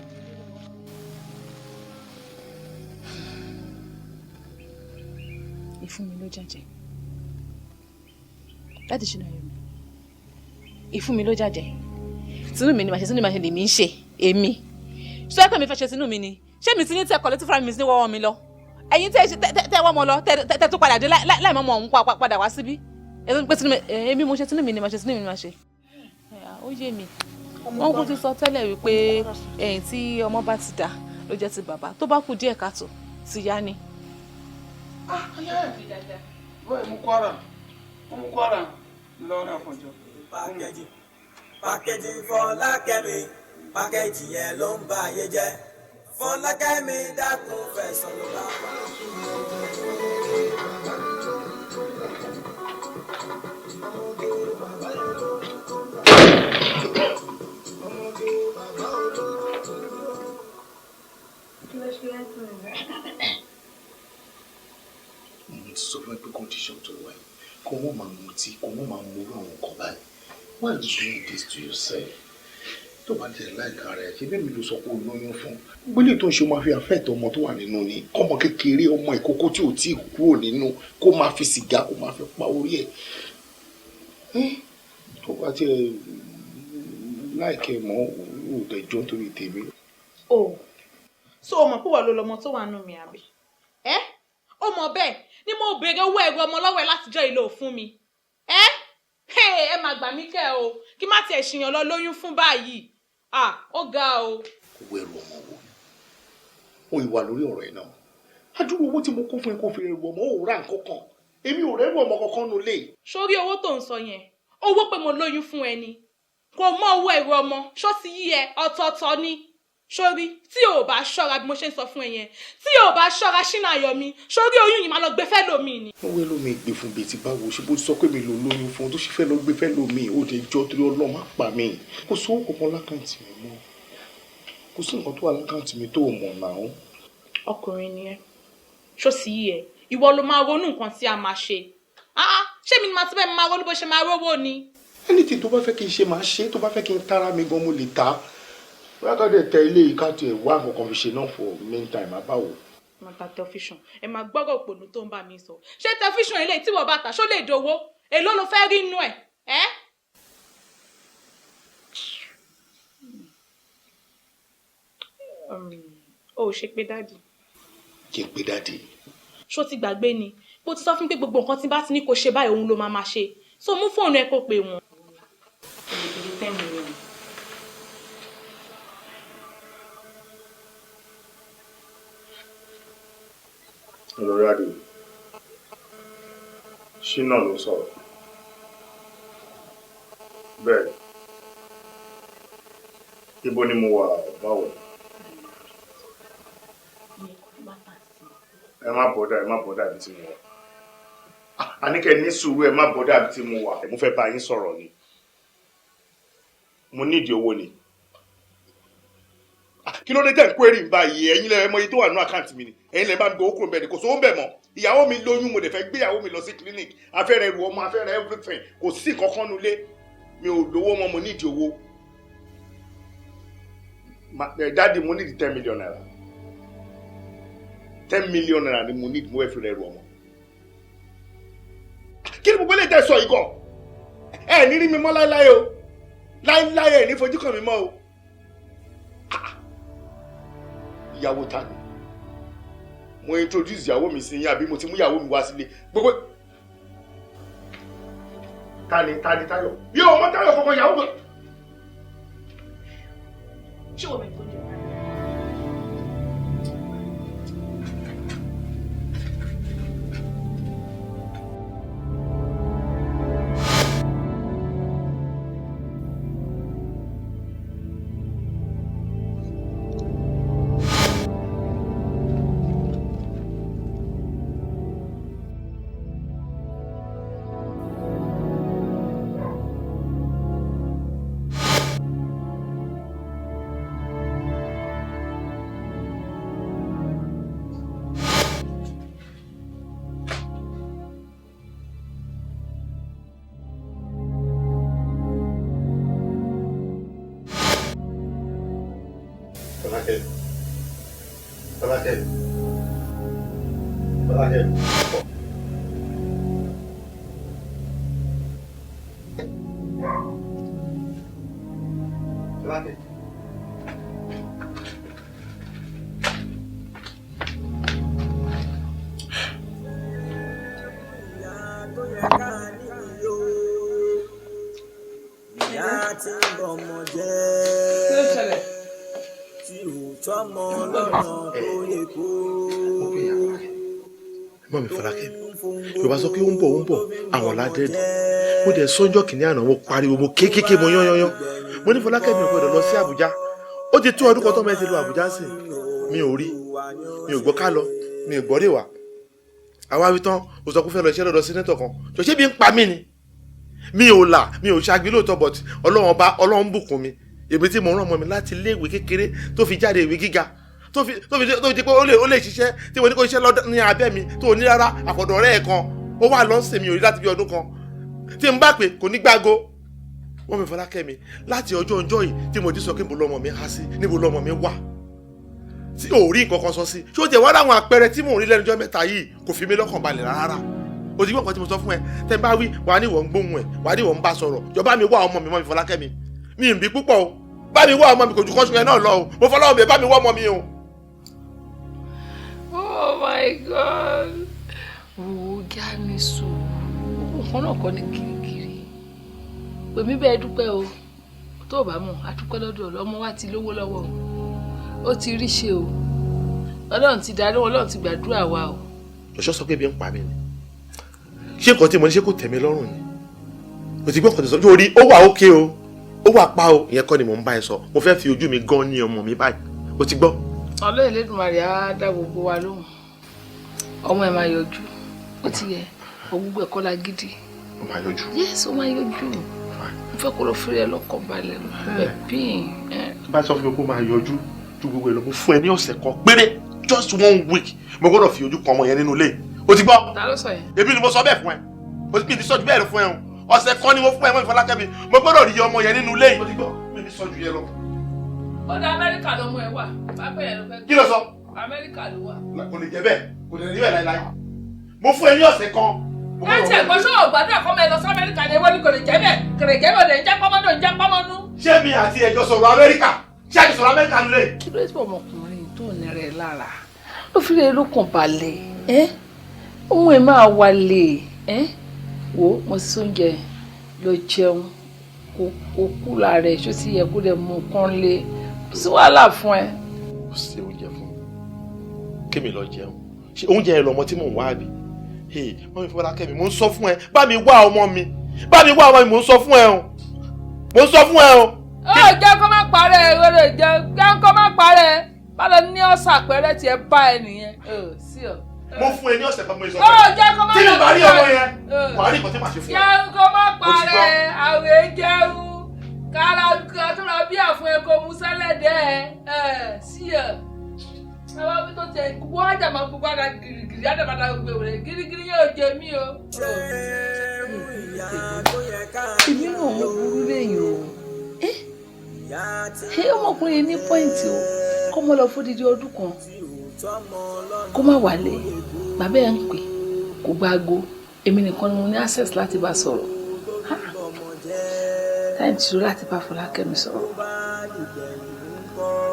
Ìfún mi ló jàjẹ́. Láti ṣínà yomi. Ìfún mi ló jàjẹ́. Tinú mi ni màá ṣe, tinú mi máa ṣe lèmi ń ṣe èmi. Ṣé ẹ pé mi fẹ́ ṣe tinú mi ni? Ṣé mi ti ní tẹkọ̀ létí fúnra mi sí ní wọ́wọ́ mi lọ? Ẹ̀yin tẹ́ tẹ́ wọ́ ọmọ lọ, tẹ́ tó padà dé láì mọ́ ọmọ òun padà wá síbí. Ẹ pé tinú mi, èmi mo ṣe tinú mi ni màá ṣe, tinú mi ni màá ṣe. Ó yé mi. Wọ́n kú ti sọ tẹ́lẹ̀ wípé ẹ̀yìn tí ọmọ bá ti dà ló jẹ́ ti bàbá, tó bá kú díẹ̀ káàtó ti yá ni. Bọ́ọ̀ mú Kwara, mú Kwara lọ́rọ̀ àfọ̀njọ́. Pákéjì pákéjì Fọlákẹ́mi, pákéjì yẹn ló ń ba ayé jẹ́. Fọlákẹ́mi, dákun fẹ̀sọ̀ ló bá wà. Mo ti sọ fún ẹ pé condition tó wà yìí, kó wọ́n máa mutí, kó wọ́n máa mú àwọn nǹkan báyìí. Why you doing this to yourself? Tó bá tẹ̀ láìka rẹ̀ ṣe bẹ́ẹ̀ mi ló sọ pé o lóyún fún gbélé tó ń ṣe, o máa fi affect ọmọ tó wà nínú ni. Kọ́mọ kékeré, ọmọ ìkókó tí ò tí ì kúrò nínú, kó máa fi sìgá, kó máa fi pa orí ẹ̀. Tó bá tiẹ̀ láìkẹ́ mọ́, ò dẹjọ́ nítorí tèmi. O so o mọ̀ pé wọ́n ló lọmọ tó wà nù mí, àbí? Ẹ́ ó mọ̀ bẹ́ẹ̀ ni. Mo béèrè owó ẹ̀rọ ọmọ lọ́wọ́ ẹ látijọ́ ìlò fún mi. Ẹ́ ẹ máa gbà mí kẹ́ o, kí má tiẹ̀ ṣìyàn lọ lóyún fún báyìí. Ah, ó ga o. Owó ẹrù ọmọ wo ó ìwà lórí ọ̀rọ̀ ẹ̀ náà? Adúrú owó tí mo kó fún ẹ kó fi rẹrù ọmọ, ò ra nǹkan kan. Èmi ò rẹ́rù ọmọ kankan nù lé. Sórí owó tó ń sọ yẹn, owó pé mo lóyún fún ẹ ni. Kò mọ owó ẹrù ọmọ, ṣó ti yí ẹ ọ̀tọ̀ọ̀tọ̀ ni. Sórí tí o ò bá ṣọ́ra bí mo ṣe ń sọ fún ẹ yẹn, tí o ò bá ṣọ́ra, Ṣínà Ayọ̀mí, sórí oyún yìí máa lọ gbé fẹ́ lómi ni. Wọ́n wẹ́ lómi gbé fún bíi ti báwo? Ṣé bó sọ pé mi lò lóyún fún un tó ṣe fẹ́ lọ gbé fẹ́ lómi? Ó lè jọ torí Ọlọ́run má pa mí. Kò sówó kankan lákàntì mi mọ́. Kò sí nǹkan tó wà lákàntì mi tó o mọ̀ náà. Ọkùnrin ni ẹ, ṣó sì yí ẹ, ìwọ ló máa ronú nǹkan tí a máa ṣe. Ah ah, ṣé mi ni màá ti bẹ́ẹ̀ máa ronú bó ṣe máa rówó ni? Anything tó bá fẹ́ kí n ṣe máa ṣe, tó bá fẹ́ kí n tára mi gan mo lè ta. Bóyá ká dẹ̀ tẹ ilé yìí ká tiẹ̀ wá nǹkan kan fi ṣe náà for meantime, àbáwò. Máa ta tẹlifíṣàn, ẹ máa gbọ́rọ̀ òpònú tó ń bá mi sọ. Ṣé tẹlifíṣàn eléyìí tí wọ́n bá tà, ṣó lè dowó? Èló ló fẹ́ rí inú ẹ̀ ẹ́? O ò ṣe pé daddy. Kí n pé daddy? Ṣó ti gbàgbé ni bó ti sọ fún mi pé gbogbo nǹkan tí bá ti ní kó ṣe báyìí, òun ló máa máa ṣe? So mú fóònù ẹ kó pè wọ́n. Hello, Daddy. Ṣínà ló sọ̀rọ̀. Bẹ́ẹ̀. Ibo ni mo wà báwo? Ẹ má bother, ẹ má bother ibi tí mo wà. Àníkẹ́ ní sùúrù, ẹ má bother ibi tí mo wà. Mo fẹ́ bá yín sọ̀rọ̀ ni. Mo nídìí owó ni. Kí ló dé tẹ̀ ń query ń báyìí? Ẹ̀yin lẹ mọ iye tó wà nínú account mi ni. Ẹ̀yin lẹ bá mi gbowó kúrò bẹ́ẹ̀ ni, kò sówó ń bẹ̀ mọ́. Ìyàwó mi lóyún, mo dẹ̀ fẹ́ gbé ìyàwó mi lọ sí clinic. Afẹ́rẹ́ ẹrù ọmọ, afẹ́rẹ́ everything. Kò sí nǹkan kan nulẹ̀. Mi ò lówó mọ́, mo nídìí owó. Daddy, mo nídìí 10 million naira. 10 million naira ni mo need, mo fẹ́ fi rẹ̀ ẹrù ọmọ. Kí ni gbogbo eléyìí tẹ́ sọ yìí gan? Ẹ ní rí mi mọ́ láéláé o. Láéláé, ẹ ní fojú kàn mí mọ́ o. Ìyàwó ta ni? Mo introduce ìyàwó mi sí yín àbí mo ti mú ìyàwó mi wá sílé? Gbogbo ta ni, ta ni Táyọ̀? Bí o mọ Táyọ̀ kankan, ìyàwó mi. Ṣé o mọ̀ tó jẹ? Fọlákẹ́, Fọlákẹ́, Fọlákẹ́. Fọlákẹ́. Ìyá tí ń bọmọ jẹ́ tí ò tọ́mọ lọ́nà tó yẹ kó. Mọ́ mi Fọlákẹ́, Yorùbá sọ pé ó ń bọ̀, ó ń bọ̀, àwọn ládẹ́ẹ̀dì. Mo dẹ̀ sọ́njọ́ kìíní àná, mo pariwo, mo kékéké, mo yányányán. Mo ní Fọlákẹ́ mi ò gbọ́dọ̀ lọ sí Àbújá. Ó ti tó ọdún kan tọ́mọ ẹ ti lọ Àbújá sí. Mi ò rí, mi ò gbọ́ ká lọ, mi ò gbọ́ rè wá. Àwa wí tán, o sọ pé ó fẹ́ lọ iṣẹ́ lọ́dọ̀ senator kan. Jọ ṣé bí ń pa mí ni? Mi ò là, mi ò ṣagbe lóòótọ́, but Ọlọ́run ọba, Ọlọ́run bùkún mi. Èmi tí mo rán ọmọ mi láti ilé ìwé kékeré tó fi jáde ìwé gíga, tó fi di pé ó lè ṣiṣẹ́ tí mo ní kó ṣiṣẹ́ lọ́dọ̀ ní abẹ́ mi, tó ní rárá, àfọ̀dọ̀ ọ̀rẹ́ ẹ̀ kan ó wà lọ́sẹ̀, mi ò rí láti bí ọdún kan. Tí n bá pè, kò ní gbágo. Wọ́n mi Fọlákẹ́ mi láti ọjọ́ ọjọ́ yìí tí mo ti sọ pé níbo lọmọ mi há sí, níbo lọmọ mi wà, tí ò rí nǹkan kan sọ sí. Ṣé o jẹ́ wá láwọn àpẹẹrẹ tí mò ń rí lẹ́nu ọjọ́ mẹ́ta yìí kò fi mí lọ́kàn balẹ̀ rárá? O ti gbọ́ nǹkan tí mo sọ fún ẹ. Tẹ́ bá wí, wàá ní ìwọ ń gbóhùn ẹ̀, wàá ní ìwọ ń bá sọ̀rọ̀. Jọba mi wá ọmọ mi mọ́ mi Fọlákẹ́ mi, mi ì bí púpọ̀ o. Bá mi wá ọmọ mi, kò ju kọ́ṣù yẹn náà lọ o. Mo fọlọ́wọ́ mi, bá mi wá ọmọ mi o. Oh my God. Wo já ní sùúrù. Nǹkan náà kọ́ ní kirikiri. Pèmí bẹ́ẹ̀ dúpẹ́ o. Tó o bá mọ̀, a dúpẹ́ lọ́dọ̀ ọmọ wa ti lówó lọ́wọ́ o. Ó ti rí ṣe o. Ọlọ́run ti darí wọn, Ọlọ́run ti gbàdúrà wa o. Ọ̀ṣọ́ sọ pé ebi ń pa mí ni. Ṣé nǹkan tí mo ní ṣe kò tẹ́ mi lọ́rùn ni? Mo ti gbọ́ nǹkan tó sọ, yóò rí ó wà ókè o, ó wà pa o, ìyẹn kọ́ ni mò ń bá ẹ sọ. Mo fẹ́ fi ojú mi gan ní ọmọ mi báyìí. O ti gbọ́. Ọlọ́run Elédùmarè á dá gbogbo wa lóhùn. Ọmọ ẹ̀ máa yọjú. Ó ti yẹ, gbogbo ẹ̀kọ́ la gidi. Ó máa yọjú. Yes, ó máa yọjú. Mo fẹ́ kó lọ fúri ẹ lọ́kàn balẹ̀ bẹ́ẹ̀ bíi. Tó bá sọ fún mi kó máa yọjú ju gbogbo ẹ lọ, mo fún ẹ ní ọ̀sẹ̀ kan péré, just one week. Mo gbọ́dọ̀ fi ojú kan ọmọ yẹn nínú ilé. O ti gbọ́? Ta ló sọ yẹn? Èmi ni mo sọ bẹ́ẹ̀ fún ẹ. O ti bí sọ ju bẹ́ẹ̀ lọ fún ẹ o. Ọ̀sẹ̀ kan ni mo fún ẹ mọ́ Ìfọlákẹ́mi. Mo gbọ́dọ̀ rí ọmọ yẹn nínú ilé yìí. O ti gbọ́? Mi ní sọ ju yẹn lọ. Ó dá Amẹ́ríkà lọmọ ẹ wà. Bàbá ẹ ló fẹ́. Kí ló sọ? Amẹ́ríkà ló wà. Kò lè jẹ́ bẹ́ẹ̀, kò lè rí bẹ́ẹ̀ láíláí. Mo fún ẹ ní ọ̀sẹ̀ kan. Ẹ tiẹ̀ gbọ́ sọ́wọ́ gbàdúrà kọ́mọ ẹ lọ sí Amẹ́ríkà ni ewé ni kò lè jẹ́ bẹ́ẹ̀. Kò lè jẹ́ bẹ́ẹ̀, lè jẹ́ pọ́mọ́dún, jẹ́ pọ́mọ́nú. Ṣé mi àti ẹjọ́ sọ̀rọ̀ Amẹ́ríkà? Ṣé àti sọ̀rọ̀ Amẹ́ríkà nílé? Kí ló dé tí ọmọkùnrin tó ní rẹ̀ lára? Ló fi lè lókun balẹ̀. Ẹ́ ohun ẹ̀ máa wálé. Ẹ́ wo mo sí oúnjẹ lọ jẹun kó kú lára ẹ̀ ṣó ti yẹ kó lè mú kán lé. Kò sí wàhálà fún ẹ. Kò sí oúnjẹ fún mi. Kémi lọ jẹun. Ṣé oúnjẹ ẹ lọmọ tí mò ń wá àbí? Mọ́mí Fọlákẹ́mi, mò ń sọ fún ẹ, bá mi wá ọmọ mi, bá mi wá ọmọ mi, mò ń sọ fún ẹ o, mò ń sọ fún ẹ o. Ó jẹ́ kó má parẹ́, ìwé rẹ̀ jẹ́ kó má parẹ́, bá lọ ní ọ̀sà pẹ̀rẹ́ tiẹ̀ bá ẹ nìyẹn, sí ọ. Mo fún ẹ ní ọ̀sẹ̀ kan mo sọ fún ẹ. Ó jẹ́ kó má tí mi bá rí ọmọ yẹn, wàá rí nǹkan tí màá ṣe fún ẹ. Jẹ́ kó má parẹ́, àwẹ̀ jẹun, kára tó ra bí àfún ẹ kó mu sẹ́lẹ̀dẹ̀ ẹ sí ọ. Àwọn ibi tó tẹ wọ́n á jàmọ́ gbogbo ara gírígírí, á dàbàdà gbogbo rẹ̀ gírígírí yóò jẹ mí o. Èmi náà mo burú lẹ́yìn o. Ṣé ọmọkùnrin yìí ní pọ́ìntì o? Kọ́ mọ́ lọ fódìdí ọdún kan. Kó má wálé. Bàbá ẹ̀ ń pè kó gba aago. Èmi nìkan ni mo ní access láti bá sọ̀rọ̀. Táyì ti lọ láti bá Fọlákẹ́mi sọ̀rọ̀.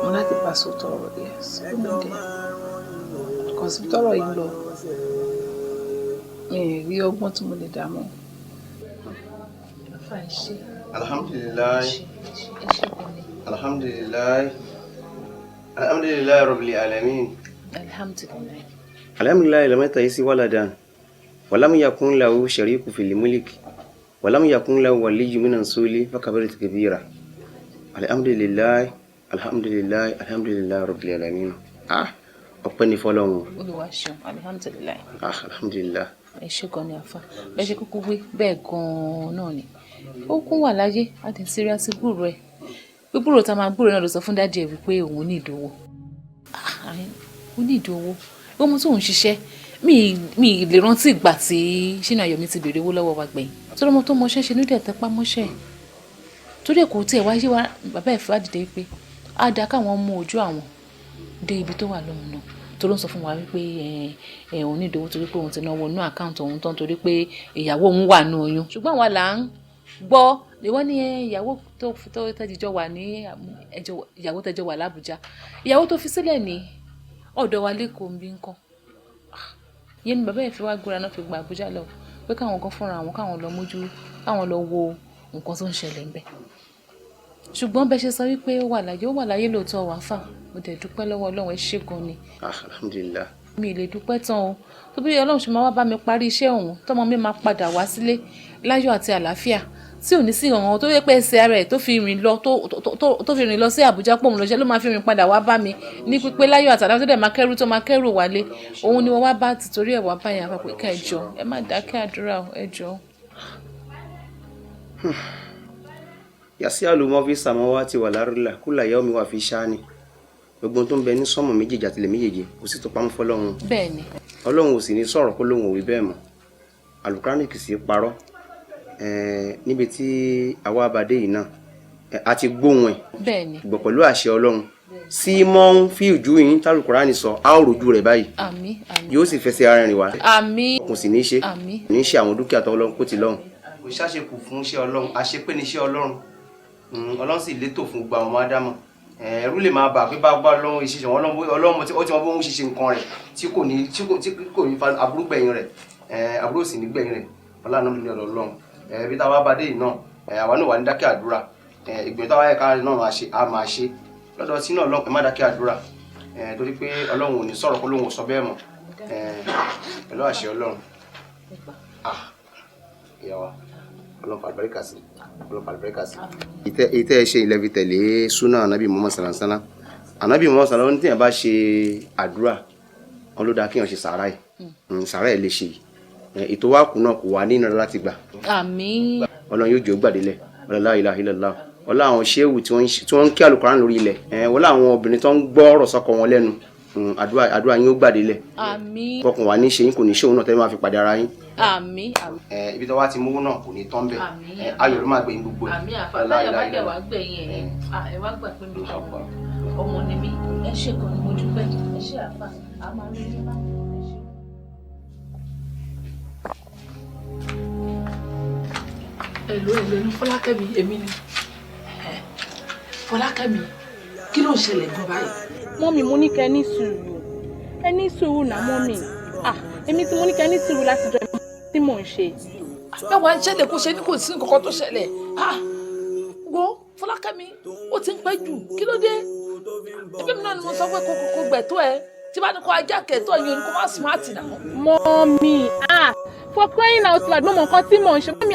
Mo láti bá sọ̀tọ̀ ọ̀rọ̀ díẹ̀ sómi díẹ̀. Kò sí tọ́rọ̀ yìí lọ. Mi ì rí ọgbọ́n tí mo lè dá mọ́. Alhamdulillah. Alhamdulillah. Alhamdulillah Rabbil Alamin. Alhamdulillah. Alhamdulillah lam yattakhidh waladan wa lam yakun lahu sharikun fil mulk wa lam yakun lahu waliyyun minan suli fakabbir takbira. Alhamdulillah. Alhamdulillah, alhamdulillah Rabbil Alamin. Ah, ọpẹ́ ni fọ́lọ́run. Olúwa ṣeun, alhamdulillah. Ah, alhamdulillah. Ẹ ṣé gan ni àfa. Bẹ́ẹ̀ ṣe kúkú wí bẹ́ẹ̀ gan-an náà ni. Ó kún wà láyé, a ti ń sí gbúrò ẹ̀. Gbígbúrò tá a máa gbúrò náà ló sọ fún dáàdì ẹ̀ wípé òun ní ìdówó. Ó ní ìdówó. Ó mú tóun ṣiṣẹ́. Mi lè rántí ìgbà tí Ṣínà Ayọ̀mí ti béèrè owó lọ́wọ́ wa gbẹ̀yìn. Torí ọmọ tó mọṣẹ́ ṣe nídìí ẹ̀tẹ́pá mọ́ṣẹ́. Torí ẹ̀ kò tiẹ̀ wáyé wa bàbá ẹ̀ fún àdìdẹ́ pé á dáa káwọn mú ojú àwọn dé ibi tó wà lóhùn náà tó ló ń sọ fún wa wípé ẹ òun ní ìdòwú torí pé òun ti náwó inú àkáǹtì òun tán torí pé ìyàwó òun wà nù oyún ṣùgbọ́n àwa là ń gbọ́ ìwọ ní ìyàwó tó tẹ́jọ wà ní ìyàwó tẹ́jọ wà lábújá ìyàwó tó fi sílẹ̀ ní ọ̀dọ̀ wa lẹ́kọ̀ọ́ ń bí ń kọ́ ìyẹn ni bàbá ẹ̀ fi wá gbéra náà fi gba Àbújá lọ pé káwọn kan fúnra àwọn káwọn lọ mójú káwọn lọ wo nǹkan tó ń ṣẹlẹ̀ ńbẹ̀ ṣùgbọ́n bẹ́ẹ̀ ṣe sọ wípé ó wà láyé lóòótọ́ wà fà mo dẹ̀ dúpẹ́ lọ́wọ́ Ọlọ́run ẹ ṣé gan ni. Alhamdulillah. Mi ì lè dúpẹ́ tán o tó bí Ọlọ́run ṣe máa wá bá mi parí iṣẹ́ òun tọ́mọ mi máa padà wá sílé láyọ̀ àti àlàáfíà tí ò ní sí ìrànwọ́ tó yẹ pé ẹsẹ̀ ara ẹ̀ tó fi rìn lọ tó fi rìn lọ sí Àbújá pòun lọ́ṣẹ́ ló máa fi rìn padà wá bá mi ní pípé láyọ̀ àti àlàáfíà tó dẹ̀ máa kẹ́rù tó máa kẹ́rù wálé òun ni wọ́n wá bá tìtorí ẹ̀ wá báyà pé ká ẹ jọ̀ọ́ ẹ má dákẹ́ àdúrà ẹ jọ̀ọ́. Yasialu mọ́ fi samawati wal arla kula yawmi wa fi shani. Gbogbo tó ń bẹ ní sọ́mọ̀ méjèèjì àtìlẹ̀ méjèèjì kò sí tó pamọ́ fọlọ́run. Bẹ́ẹ̀ni. Ọlọ́run ò sì ní sọ̀rọ̀ kó lóun ò wí bẹ́ẹ̀ mọ́. Àlùkùránì kì í sì parọ́. Níbi tí àwa abadé yìí náà a ti gbóhùn ẹ̀. Bẹ́ẹ̀ni. Gbọ̀ pẹ̀lú àṣẹ Ọlọ́run. Sí mọ́ ń fi ìjú yín tálùkùránì sọ, a ó rojú rẹ̀ báyìí. Àmín àmín. Yóò sì fẹsẹ̀ ara rìn wá. Àmín. Kò sì ní í ṣe. Àmín. Ní í ṣe àwọn dúkìá tó Ọlọ́run kó ti lọ́hùn. Kò ṣàṣekù fún iṣẹ́ Ọlọ́run, àṣepé ní iṣẹ́ Ọlọ́run. Ọlọ́run sì létò fún gbogbo àwọn ọmọ Ádámọ̀. Ẹ̀rù lè máa bà pé bá bá Ọlọ́run ìṣiṣẹ́ wọn Ọlọ́run ó ti wọn bó ń ṣiṣẹ́ nǹkan rẹ̀ tí kò ní fa aburú gbẹ̀yìn rẹ̀, aburú sì ní gbẹ̀yìn rẹ̀. Ọlọ́run ní ọ̀dọ̀ Ọlọ́run. Ibi táwa bá dé yìí náà, àwa náà wà ní dákẹ́ àdúrà. Ìgbìyànjú táwa ẹ̀ka náà máa ṣe á máa ṣe. Lọ́dọ̀ sí náà Ọlọ́run ẹ má dákẹ́ àdúrà. Torí pé Ọlọ́run ò ní sọ̀rọ̀ kó lóun ò sọ bẹ́ẹ̀ mọ́, pẹ̀lú àṣẹ Ọlọ́run. Ah, ìyá wa, Ọlọ́run fàlùbáríkà sí, Ọlọ́run fàlùbáríkà sí. Ìtẹ́ ẹ ṣe ilẹ̀ fi tẹ̀lé súnà anabi Muhammad sallallahu, anabi Muhammad sallallahu, ní tíyẹn bá ṣe àdúrà wọn ló dáa kéèyàn ṣe sàárà yìí. Sàárà yìí lè ṣe yìí, ètò wa kù náà kò wá nínú láti gbà. Àmín. Ọlọ́run yóò jẹ́ ó gbàdélẹ̀. La ilaha illallah. Ọlá àwọn ṣéwù tí wọ́n ń kí àlùkùránì lórí ilẹ̀, wọ́n láwọn obìnrin tó ń gbọ́ ọ̀rọ̀ sọ́kọ wọn lẹ́nu, àdúrà yín ó gbàdélẹ̀. Àmín. Kọkùn wà ní ṣe yín kò ní ṣe òun náà tẹ́lẹ̀ máa fi pàdé ara yín. Àmín. Ibi tó wá ti mówó náà kò ní tán bẹ̀, ayọ̀ ló máa gbẹ̀yìn gbogbo ẹ̀. Àmín. Àfàtàyà bá dẹ̀ wá gbẹ̀yìn ẹ̀, ẹ wá gbà pé mi ọmọ ni mí. Ẹ ṣe kan ni mo dúpẹ́, ẹ ṣe àfà, a máa rí yín bá. Ẹ̀lò ẹ̀lò ní Fọlákẹ́mi, èmi ni Fọlákẹ́mi, kí ló ń ṣẹlẹ̀ gan báyìí? Mọ́mì, mo ní kẹ́ ní sùúrù, ẹ ní sùúrù náà mọ́mì. Ah, èmi tí mo ní kẹ́ ní sùúrù láti jọ tí mò ń ṣe. Mẹ́wàá ń ṣẹlẹ̀, kó ṣe ní kò sí nǹkan kan tó ṣẹlẹ̀. Ah, wo Fọlákẹ́mi, ó ti ń pẹ́ jù, kí ló dé? Ẹbí mi náà ni mo sọ pé kó gbẹ̀tọ́ ẹ, tí bá ní kó ajá kẹ̀tọ́ yìí, ní kó má smart náà. Mọ́mì, ah, for crying out loud, mo mọ nǹkan tí mò ń ṣe. Mọ́mì,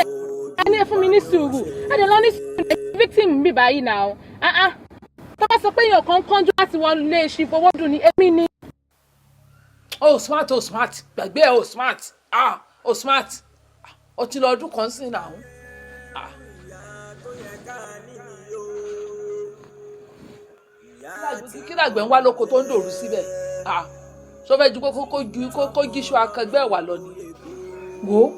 ẹ ní ẹ fún mi ní sùúrù, ẹ dẹ̀ lọ ní sùúrù, victim mi báyìí náà. Ah ah, tó bá sọ pé èèyàn kan kánjú láti wọlé ṣìfọwọ́dún ni èmi ni. Oh smart, oh smart, gbàgbé ẹ, oh smart, ah, oh smart, ó ti lọ ọdún kan sí náà. Kí làgbẹ̀ ń wá lóko tó ń dòrú síbẹ̀? Ṣó fẹ́ ju kó jíṣu akẹgbẹ́ wà lọ ni. Wo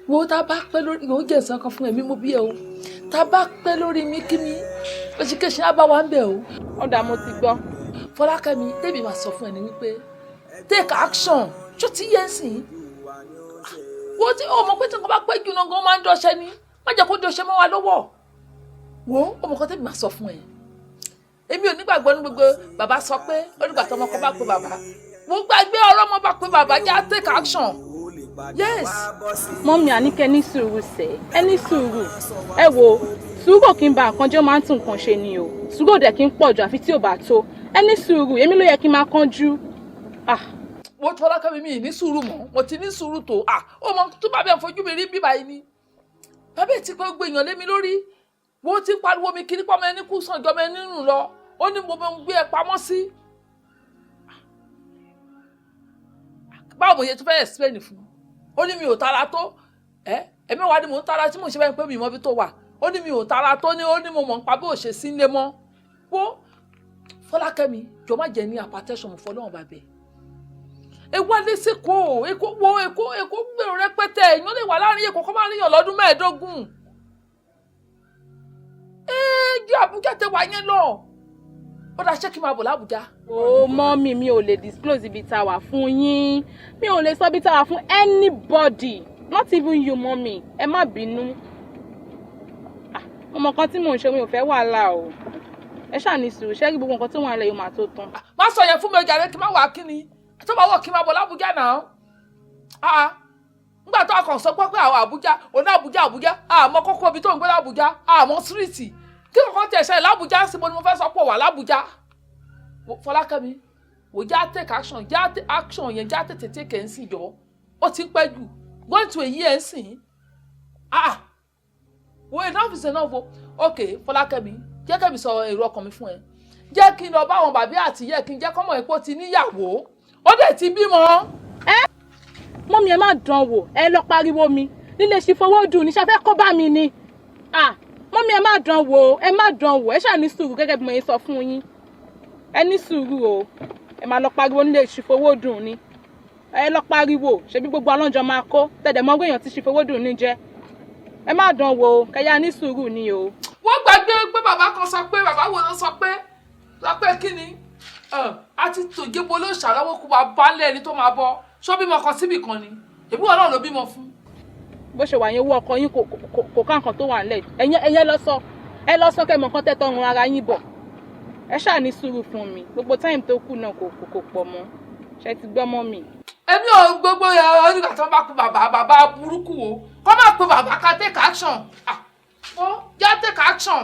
wo, tá a bá pẹ́ lórí ìwọ jẹ́ ìsan kan fún ẹ̀mí mo bí ẹ o, tá a bá pẹ́ lórí mi kí mi oṣìkèṣin á bá wa ń bẹ̀ o. Ọ̀dà, mo ti gbọ́. Fọlákẹ́mi, tèmi máa sọ fún ẹ ní wípé take action, ṣó ti yẹ sìn? Wo tí o mọ̀ pé tí nǹkan bá pẹ́ jù náà gan máa ń dọ́ṣẹ́ ni, má jẹ́ kó dọ́ṣẹ́ mọ́ wa lọ́wọ́. Wo o mọ̀ kan tèmi máa sọ fún ẹ, èmi ò nígbàgbọ́ ní gbogbo bàbá sọ pé ó nígbà tó ọmọ kan bá pe bàbá, mo gbàgbé ọ̀rọ̀ ọmọ bá pe bàbá, já take action. Yes. Mọ́mí, àníkẹ́ ní sùúrù sẹ́, ẹ ní sùúrù. Ẹ wo, sùúrù kí n ba nǹkan jẹ́, ó máa ń tún nǹkan ṣe ni o. Sùúrù dẹ̀ kí n pọ̀ jù àfi tí ò bá tó. Ẹ ní sùúrù, èmi ló yẹ kí n máa kánjú. Mo tọ́lá kẹ́mi, mi ní sùúrù mọ́, mo ti ní sùúrù tó. Ó mọ tó bá bẹ́ẹ̀ fojú mi rí bíbá yìí ni. Bàbá ẹ̀ ti pé gbogbo èèyàn lé mi lórí. Mo ti pariwo mi kiri pọ́nmọ ẹni kú sàn jọmọ ẹni nù lọ. Ó ní mo ń gbé ẹ pamọ́ sí. Báwo mo ṣe tún fẹ́ explain fún un? Ó ní mi ò tara tó, ẹ̀mí wa ni mò ń tara tí mò ń ṣe báyìí pé mi mọ ibi tó wà. Ó ní mi ò tara tó ní, ó ní mo mọ̀ ń pa bí ò ṣe sí nílé mọ́. Wo Fọlákẹ́mi, jọ má jẹ́ ní hypertension, mo fọlọ́run bàbẹ̀. Ewu alẹ́ sí kò Èkó, wo Èkó, Èkó gbèrò rẹpẹtẹ, èèyàn lè wà láàrin Èkó kó má ríyàn lọ́dún 25. Jẹ́ Àbújá tẹ wà yẹn lọ. Ó dá, ṣé kí n máa bọ̀ lábújá? Ó mọ́mì, mi ò lè disclose ibi tá a wà fún yín. Mi ò lè sọ ibi tá a wà fún anybody, not even you, mọ́mì. Ẹ má bínú. Mo mọ nǹkan tí mò ń ṣe, mi ò fẹ́ wàhálà o. Ẹ ṣáà ní sùúrù, ṣé gbogbo nǹkan tó wà lẹ́yìn máa tó tán. Má sọ yẹn fún mi ọjà rẹ, kí n má wà kí ni tó bá wọ̀ kí n máa bọ̀ lábújá náà. Nígbà tó a kàn sọ pé àwọn Àbújá òun Àbújá Àbújá, àmọ́ kókó ibi tó ń gbé lábújá, àmọ́ síríìtì kí kòkó tẹ̀ ṣẹlẹ̀ lábújá sí mo ni mo fẹ́ sọ pé wà lábújá. Fọlákẹ́mi, wò, já take action, já action yẹn, já tètè take ẹ̀ ń sìn jọ, ó ti ń pẹ́ jù, going to a year ń sìn. Ah, wo, enough is enough o. Ok Fọlákẹ́mi, jẹ́ kẹ́mi sọ èrò ọkàn mi fún ẹ. Jẹ́ kí n lọ bá àwọn bàbá àti ìyá ẹ̀, kí n jẹ́ kọ́mọ̀ epo ti níyàwó, ó dẹ̀ ti bímọ. Ẹ mọ́mí, ẹ má dán wò, ẹ lọ pariwo mi nílé ṣìfọwọ́dù ní ṣafẹ́ kọ́ bá mi ni. Ah, mọ́mí, ẹ má dán wò, ẹ má dán wò, ẹ ṣáà ní sùúrù gẹ́gẹ́ bí mo yẹn sọ fún yín. Ẹ ní sùúrù o, ẹ máa lọ pariwo nílé ṣìfọwọ́dù ni. Ẹ lọ pariwo, ṣebí gbogbo alọ́njọ máa kó tẹ̀dẹ̀ mọ́ èèyàn tí ṣìfọwọ́dù ní jẹ́. Ẹ má dán wò, kẹyà ní sùúrù ni o. Wọ́n gbàgbé pé bàbá kan sọ pé bàbá wo ló sọ pé sọ pé kí ni a ti tòjébo ló ṣàlọ́wọ́ kó máa bá lé ẹni tó máa bọ́ ṣó bímọ kan síbì kan ni, èbí wọn náà ló bímọ fún. Bó ṣe wà yẹn, owó ọkọ yín kò ká nǹkan tó wà nílẹ̀. Ẹ̀yẹn lọ sọ, ẹ lọ sọ kẹ́ mọ̀ nǹkan tẹ́tọ́ ọrùn ara yín bọ̀. Ẹ ṣáà ní sùúrù fún mi, gbogbo time tó kù náà kò pọ̀ mọ́. Ṣe ti gbọ́ mọ́ mi? Èmi ò gbogbo ẹ nígbà tí wọ́n bá pe bàbá, bàbá burúkú o, kọ́ máa pe bàbá ká take action. Ah, ó já take action,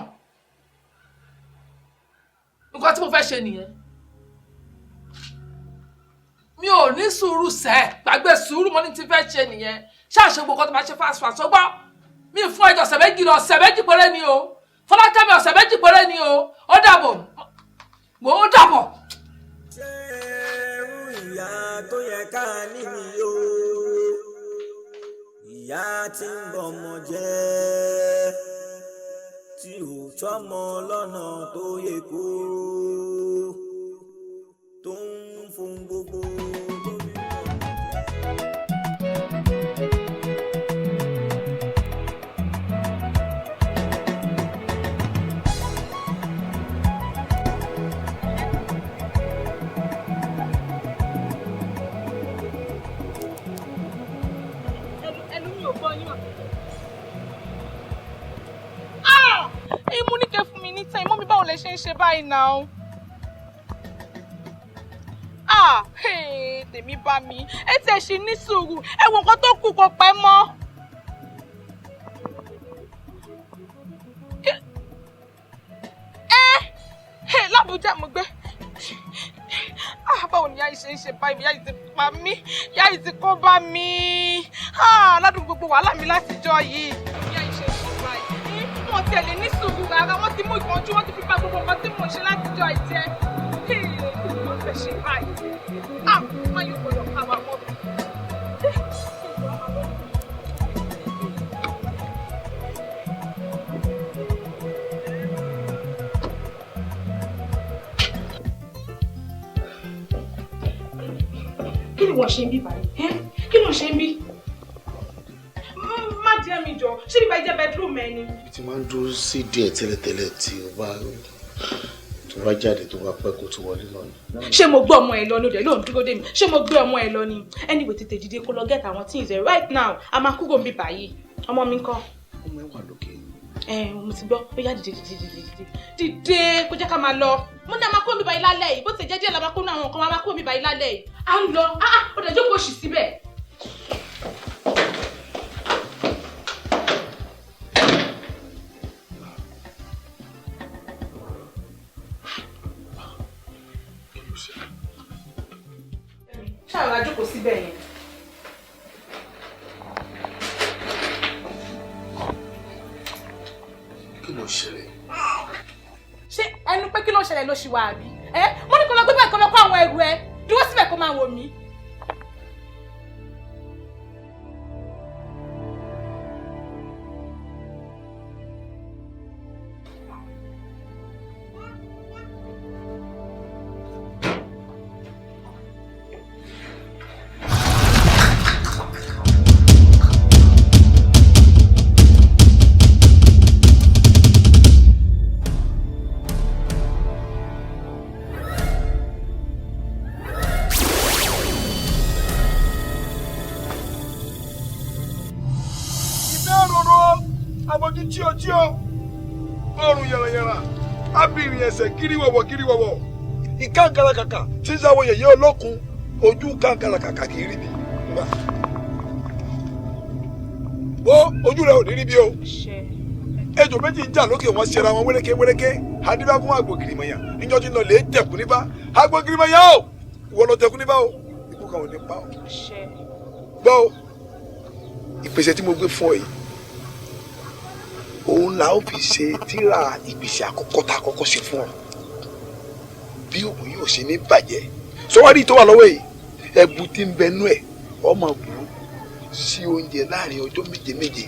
nǹkan tí mo fẹ́ ṣe nìyẹn. Mi ò ní sùúrù sẹ́, gbàgbé sùúrù mo ní ti fẹ́ ṣe nìyẹn. Ṣáàṣe gbogbo tó máa ṣe fast fast ọgbọ́n. Mi fún ẹjọ́ ọ̀sẹ̀ méjì lọ, ọ̀sẹ̀ méjì péré ni o. Fọlákẹ́mi ọ̀sẹ̀ méjì péré ni o. Ó dàbọ̀. Mo ó dàbọ̀. Ṣé irú ìyá tó yẹ ká ní mi o? Ìyá tí ń bọmọ jẹ́, tí ò tọ́mọ lọ́nà tó yẹ kó, tó ń fún gbogbo. Ṣe ń ṣe báyìí náà. Ah, tèmi bá mi. Ẹ tiẹ̀ ṣì ní sùúrù. Ẹ wo nǹkan tó kù kò pẹ́ mọ́. Ẹ l'Ábùjá mo gbé. Ah, báwo ni ìyá yìí ṣe ń ṣe báyìí? Ìyá yìí ti pa mí. Ìyá yìí ti kó bá mi. Ah, ládùúgbò gbogbo wàhálà mi látijọ́ yìí. Ìyá yìí ṣe ń ṣe báyìí. Wọ́n tiẹ̀ lè ní sùúrù rárá, wọ́n ti mú ìkánjú, wọ́n ti fi pa gbogbo nǹkan tí mò ń ṣe látijọ́ ìjẹ́. Kí ni wọ́n fẹ́ ṣe báyìí? Ah, má yóò gbọ́dọ̀ ká wa mọ́ mi. Kí ni wọ́n ṣe ń bí báyìí? Kí ló ń ṣe ń bí? Má jẹ́ mi jọ, ṣé bíbá jẹ́ bedroom ẹ ni? Ibi tí máa ń dúró sí díẹ̀ tẹ́lẹ̀tẹ́lẹ̀ tí o bá tó bá jáde tó bá pẹ́ kó tó wọlé lọ ni. Ṣé mo gbé ọmọ ẹ lọ ni? Ó dẹ̀ ló ń dúró dé mi. Ṣé mo gbé ọmọ ẹ lọ ni? Anyway, tètè dìde kó lọ get àwọn things ẹ right now. A máa kúrò níbí báyìí. Ọmọ mi ńkọ́? Ọmọ ẹ wà lókè. Ẹ mo ti gbọ́, ó yá dìde dìde dìde dìde dìde kó jẹ́ ká máa lọ. Mo ní a máa kúrò níbí báyìí lálẹ́ yìí. Bó ti jẹ́ díẹ̀ la máa kúrò àwọn nǹkan, máa kúrò níbí báyìí lálẹ́ yìí. À ń lọ, ó dẹ̀ jókòó ṣì síbẹ̀. Ṣáà jókòó síbẹ̀ yẹn. Kí ló ṣẹlẹ̀? Ṣé ẹnu pé kí ló ṣẹlẹ̀ ló ṣì wà àbí? Ẹ mo ní kó lọ gbé báyìí kó lọ kó àwọn ẹrù ẹ dúró síbẹ̀ kó máa wò mí. Ọrùn yàrá-yàrá abìnrin ẹsẹ̀ kiriwọ̀wọ̀ kiriwọ̀wọ̀ ìkàǹkàrà kàkà tí ń sáwọ yẹ̀yẹ́ olókun ojú kàǹkàrà kàkà kì í rí bi. Ó ojú rẹ ò ní rí bí o. Ejò méjì ń jà lókè wọn ṣera wọn wéréké wéréké. Adébágún àgbò kìrìmọ̀yà níjọ́ tí ń lọ lè tẹ̀kú níbà. Àgbò kìrìmọ̀yà o, ìwọ lọ tẹ̀kú níbà o, ikú kan ò ní pa o. Gbọ́ o, ìpèsè tí mo gbé fún ọ yìí òun la ó fi ṣe tíra ìpèsè àkọ́kọ́ tá a kọ́kọ́ ṣe fún ọ bí òun yóò ṣe ní bàjẹ́. Sọwárí tó wà lọ́wọ́ yìí, ẹbu tí ń bẹnú ẹ̀ ọmọ bù sí oúnjẹ láàrin ọjọ́ méje méje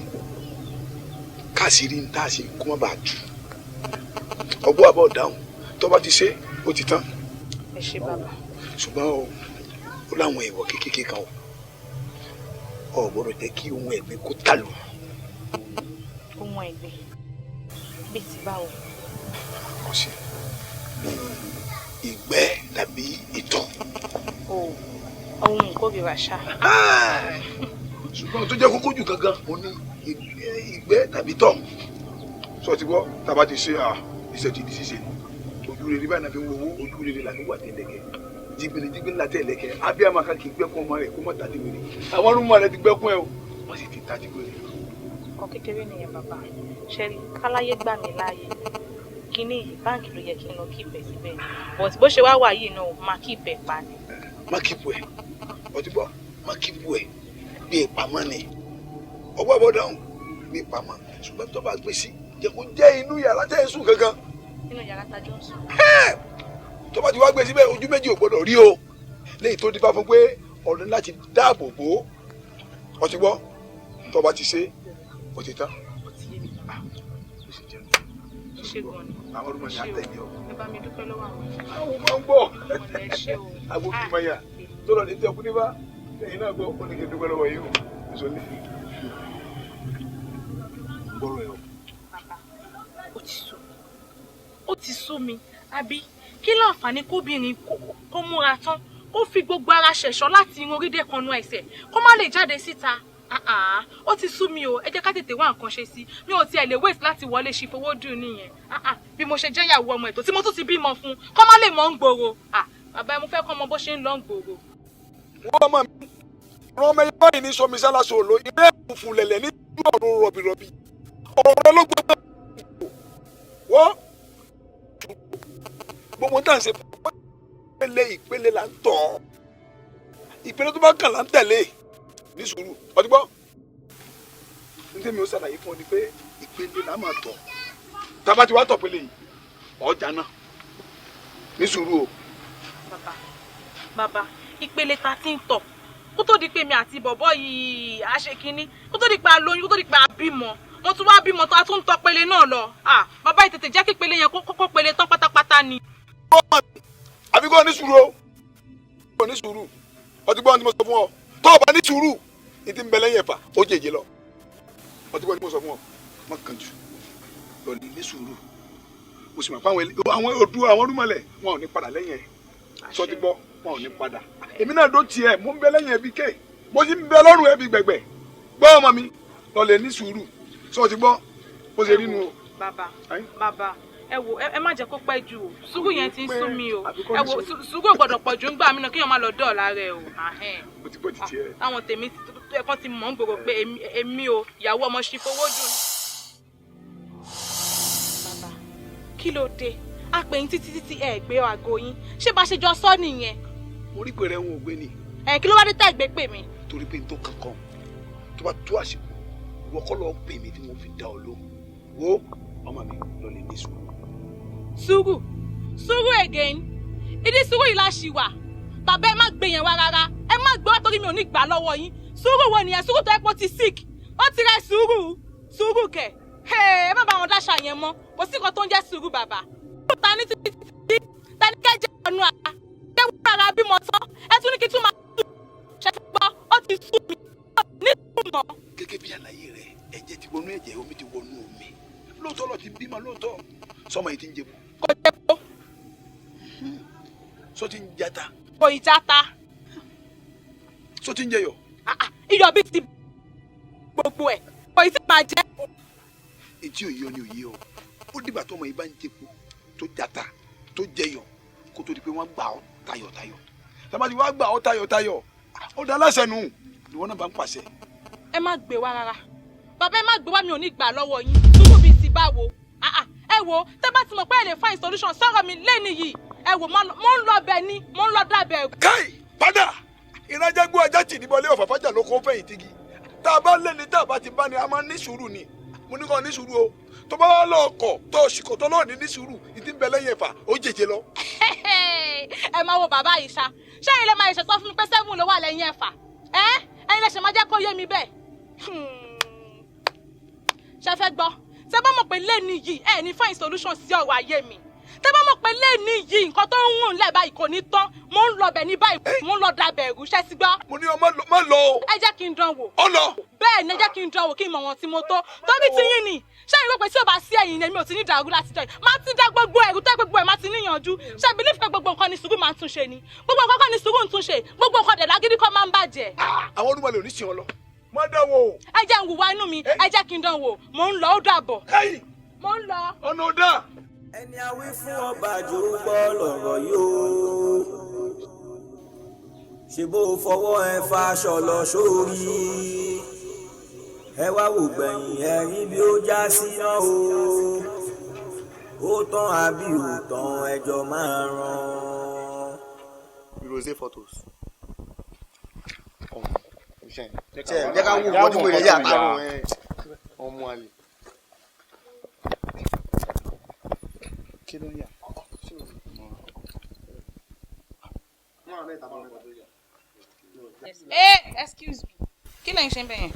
káàsìrí ń tà sí kó má bàa jù. Ọgbọ́n àbọ̀ dáhùn tó bá ti ṣe ó ti tán. Ẹ ṣé bàbá. Ṣùgbọ́n o ó láwọn ìwọ̀ kékeré kan o ò gbọ́dọ̀ jẹ́ kí ohun ẹ̀gbin kó tà lù. Ohun ẹ̀gbin bíi ti báwo? Kò sí ìgbẹ́ tàbí ìtọ̀. O ohun ìkórìíra ṣá. Ṣùgbọ́n tó jẹ́ kókó jù gangan ó ní ìgbẹ́ tàbí tọ̀. Sọ ti gbọ́, tàbá ti ṣe iṣẹ́ ti di ṣíṣe. Ojú rere báyìí náà fi ń wo owó, ojú rere là fi wà tẹ̀lẹ̀kẹ́. Jìgbìnì jìgbìnì là tẹ̀lẹ̀kẹ́. Abiyamọ kan kì í gbẹ́kún ọmọ rẹ̀ kó mọ̀ tàdí wèrè. Àwọn ọmọ rẹ̀ ti gbẹ́kún ẹ o, wọ́n sì ti tàdí wèrè. Nǹkan kékeré nìyẹn bàbá. Ṣe káláyé gbà mí láàyè. Kíní yìí báǹkì ló yẹ kí n lọ kí ìpè síbẹ̀. But bó ṣe wá wà yìí náà, máa kí ìpè pa ni. Má keep ẹ̀, ọtí bọ́, má keep ẹ̀, gbé e pamọ́ ni. Ọgbọ́n àbọ̀ dáhùn, gbé e pamọ́, ṣùgbọ́n tó bá gbé sí, jẹ́ kó jẹ́ inú yàrá tẹ́ ẹ̀ sùn gangan. Inú yàrá tajọ́ ń sùn. Tó bá ti wá gbé síbẹ̀, ojú méjì ò gbọ́dọ̀ rí o. Léyìí tó dífá fún pé ọ̀rẹ́ láti dáàbò bò ó. Ọtí gbọ́, tó bá ti ṣe, ó ti tán. Àwọn ọdún mọ̀ṣẹ́ àtẹ̀lé ọ. Ẹ bá mi dúpẹ́ lọ́wọ́ àwọn èèyàn. Àwọn máa ń gbọ́. Àgbo kì í máa yà. Tó lọ ní tí ọkùnrin bá ẹ̀yin náà gbọ́, ó ní kí n dúpẹ́ lọ́wọ́ yìí o. Èso ní. Gbọ́rọ̀ ẹ̀ o. Bàbá, ó ti sú mi. Ó ti sú mi. Àbí kí láǹfààní kóbìnrin kó múra tán, kó fi gbogbo ara ṣẹ̀ṣọ́ láti irun orí dé kanú ẹsẹ̀, kó má lè jáde síta. Ó ti sú mi o, ẹ jẹ́ ká tètè wá nǹkan ṣe sí. Mi ò tiẹ̀ lè wait láti wọlé ṣe fowó dùn nìyẹn. Bí mo ṣe jẹ́ ìyàwó ọmọ ètò tí mo tún ti bímọ fún, kó má lè mọ̀ ń gbòòrò. Bàbá, mo fẹ́ kọ́ ọmọ bó ṣe ń lọ ń gbòòrò. Wọ́n mọ̀ mí, rán ọmọ ẹyẹ báyìí ní sọmi sálásọ òlò, ilé ìfún lẹ̀lẹ̀ ní ìlú ọ̀run rọ̀bìrọ̀bì. Ọ̀rọ̀ rẹ ló gbọ́dọ̀ wọ́n. Gbogbo tá à ń ṣe ìpele ìpele là ń tọ̀. Ìpele tó bá kàn là ń tẹ̀lé. Ní sùúrù, ọtí gbọ́. Ní tèmi ó ṣàlàyé fún ọ ni pé ìpele là máa tọ̀. Tá a bá ti wá tọ̀ pele yìí, ọjà náà. Ní sùúrù o. Bàbá, bàbá, ìpele ta ti ń tọ̀. Kó tó di pé mi àti bọ̀bọ́ yìí a ṣe kínní, kó tó di pé a lóyún, kó tó di pé a bímọ. Mo tún wá bímọ tó a tún ń tọ̀ pele náà lọ. Bàbá yìí tètè jẹ́ kí ìpele yẹn kó pele tán pátápátá ni. Àbí kò ní sùúrù o. Kò ní sùúrù. Ọtí gbọ́ ohun tí mo sọ fún ọ. Tó o bá ní sùúrù, ní ti ń bẹ lẹ́yìn ẹ̀fà, ó jèjì lọ. Ọtí gbọ́ ohun tí mo sọ fún ọ. Má kánjú. Lọ ní sùúrù. Mo sì mọ̀ pé àwọn odò àwọn rúmọlẹ̀ wọn ò ní padà lẹ́yìn ẹ̀. Sọ ti gbọ́, wọn ò ní padà. Èmi náà dó tiẹ̀, mo ń bẹ lẹ́yìn ẹbí ké. Mo sì ń bẹ lọ́rùn ẹbí gbẹ̀gbẹ̀. Gbọ́ ọmọ mi, lọ lè ní sùúrù. Sọ ti gbọ́, bó ṣe rí nu o. Bàbá, bàbá, ẹ wo, ẹ má jẹ́ kó pẹ́ jù o. Sùúrù yẹn ti ń sú mi o. Ẹ wo, sùúrù ò gbọ́dọ̀ pọ̀ jù ń gbà mí náà kéèyàn má lọ dọ̀ọ̀la rẹ̀ o. Mo ti gbọ́ ti tiẹ̀. Táwọn tèmi ẹ̀kan ti mọ̀ ń gbòòrò pé èmi o, ìyàwó ọmọ ṣì fowó dùn. Bàbá, kí ló dé? A pè yín títí títí ẹ gbé aago yín. Ṣé bá ṣe jọ sọ nìyẹn? Mo rí pé rẹ̀ ń wò gbé ni. Ẹ kí ló wá dé tẹ́ gbé pè mí? Torí pé n tó kankan tó bá tó àsìkò, ìwọ kọ́ lọ pè mí tí mo fi dá ọ lóhùn. Wo ọmọ mi, lọ lè ní sùúrù. Sùúrù, sùúrù again. Ìdí sùúrù yìí la ṣì wà. Bàbá, ẹ má gbé yẹn wá rárá. Ẹ má gbé wá torí mi ò ní gbà lọ́wọ́ yín. Sùúrù wo nìyẹn? Sùúrù tó yẹ pé ó ti sick. Ó ti rẹ sùúrù. Sùúrù kẹ̀. Ẹ má bá wọn dáṣà yẹn mọ́. Kò sí nǹkan tó ń jẹ́ sùúrù bàbá. Ta ní títí títí ta ní kẹ́jẹ́ ọ̀nù àrà. Ṣé wọ́n rárá bímọ tán? Ẹ tún ní kí tún máa sùn. Ṣé ti gbọ́? Ó ti sú mi. Ní ìtumọ̀. Gẹ́gẹ́ bí àlàyé rẹ̀, ẹ̀jẹ̀ ti wọnú ẹ̀jẹ̀, omi ti wọnú omi. Lóòótọ́ lọ ti bímọ lóòótọ́. Sọmọ yìí ti ń jẹun. Kò jẹpo. Sọ ti ń jata. Kò ì jata. Sọ ti ń jẹyọ. Iyọ̀ bíi ti gbogbo ẹ̀. Kò ì tí máa jẹ. Etí òye ọ ni òye ọ. Ó dìgbà tọmọ yìí bá ń jẹpo, tó jata, tó jẹyọ, kó tó di pé wọ́n gbà ọ́ tayọ̀tayọ̀. Tàbá ti wá gbà ọ́ tayọ̀tayọ̀, ó dá aláṣẹ nù. Ìwọ náà bá ń pàṣẹ. Ẹ má gbé wá rárá. Bàbá, ẹ má gbé wá, mi ò ní gbà lọ́wọ́ yín. Sùúrù bíi ti báwo? Ẹ wo, tẹ́ bá ti mọ̀ pé ẹ lè find solution sọ̀rọ̀ mi lẹ́ni yìí. Ẹ wò, mo ń lọ bẹ̀ ni, mo ń lọ dábẹ̀. Káì padà, ìrajágbó ajá tì níbọlé ọ̀fàfàjà ló kó fẹ̀yìntì gi. Tá a bá lé ni tá a bá ti bá ni, a máa ní sùúrù ni. Mo ní kọ́ ní sùúrù o. Tó bá wà lọ kọ̀ tó sì kọ̀ tó lọ́ọ̀ ní sùúrù, ìdí ń bẹ lẹ́yìn ẹ̀fà, ó jèjè lọ. Ẹ máa wo bàbá yìí ṣá. Ṣé ẹ̀yin lè máa ṣe sọ fún mi pé 7 ló wà lẹ́yìn ẹ̀fà? Ẹ ẹ̀yin lè ṣe máa jẹ́ kó yé mi bẹ́ẹ̀. Ṣé fẹ́ gbọ́? Tẹ́ bá mọ̀ pé lẹ́ni yìí ẹ ní find solution sí ọ̀rọ̀ ayé mi. Tẹ́ bá mọ̀ pé lẹ́ni yìí nǹkan tó ń rùn lẹ̀ báyìí kò ní tán, mò ń lọ bẹ̀ ní báyìí, mò ń lọ dabẹ̀ ẹ̀rú, ṣẹ́ sí gbọ́. Mo ní ọ má lọ o. Ẹ jẹ́ kí n dán wò. Ọ lọ. Bẹ́ẹ̀ ni, ẹ jẹ́ kí n dán wò kí n mọ̀ wọ́n tí mo tó. Torí ti yín ni, ṣé ìwé pé tí ò bá sí ẹ̀yìn ni èmi ò ti ní dàrú láti jọ yìí. Má ti dá gbogbo ẹ̀rú tó gbogbo ẹ̀ má ti níyànjú. Ṣé believe pé gbogbo nǹkan ni sùúrù máa ń túnṣe ni? Gbogbo nǹkan kọ́ ni sùúrù ń túnṣe. Gbogbo nǹkan dẹ̀ lágídí kọ́ máa ń bàjẹ́. Àwọn olúmọlẹ̀ ò ní sìn ọ lọ. Má dán wò. Ẹ jẹ́ n wùwà inú mi, ẹ jẹ́ kí n dán wò. Mò ń lọ, ó dàbọ̀. Káyì. Mò ń lọ. Ọ̀nà ò dáa. Ẹni a wí fún ọba jò gbọ́ lọ̀rọ̀ yóò. Ṣe bó fọwọ́ ẹ fa aṣọ lọ sórí? Ẹ wá wò gbẹ̀yìn ẹ̀rín bí ó já sí náà o. Ó tán àbí ò tán, ẹjọ́ máa ràn. Rosé Photos. Jẹ́ ká wò wọ́n tí mo lè yá àtàrò ẹ̀ ọmọ àlè. Kí ló ń yà? Hey, excuse me. Kí lẹ̀ ń ṣe bẹ́ẹ̀ yẹn?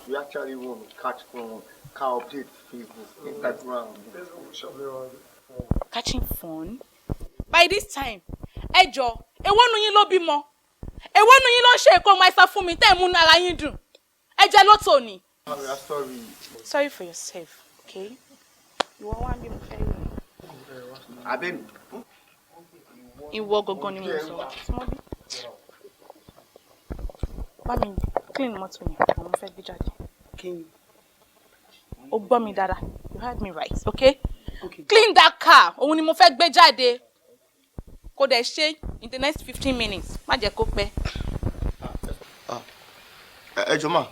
We actually want to catch phone, car update, Facebook, Instagram. Catching phone? By this time, ẹ jọ, èwo nu yín ló bímọ? Èwo nu yín ló ń ṣe èkó ọmọ ẹ̀sán fún mi tẹ́ ẹ̀ múnú ara yín dùn? Ẹ jẹ́ lótò ni. We are sorry. Sorry for yourself, okay? Ìwọ wá ń bí mo fẹ́ rí ẹ. Abẹ́ mi. Ìwọ gangan ni mo sọ. Súnmọ́ bí. Bá mi clean mọ́tò yẹn, àwọn mo fẹ́ gbé jáde. O gbọ́ mi dáadáa. You heard me right, okay? Clean that car, òun ni mo fẹ́ gbé jáde. Kò dẹ̀ ṣe in the next 15 minutes, má jẹ́ kó pẹ́. Ẹ jọ̀ọ́ mà,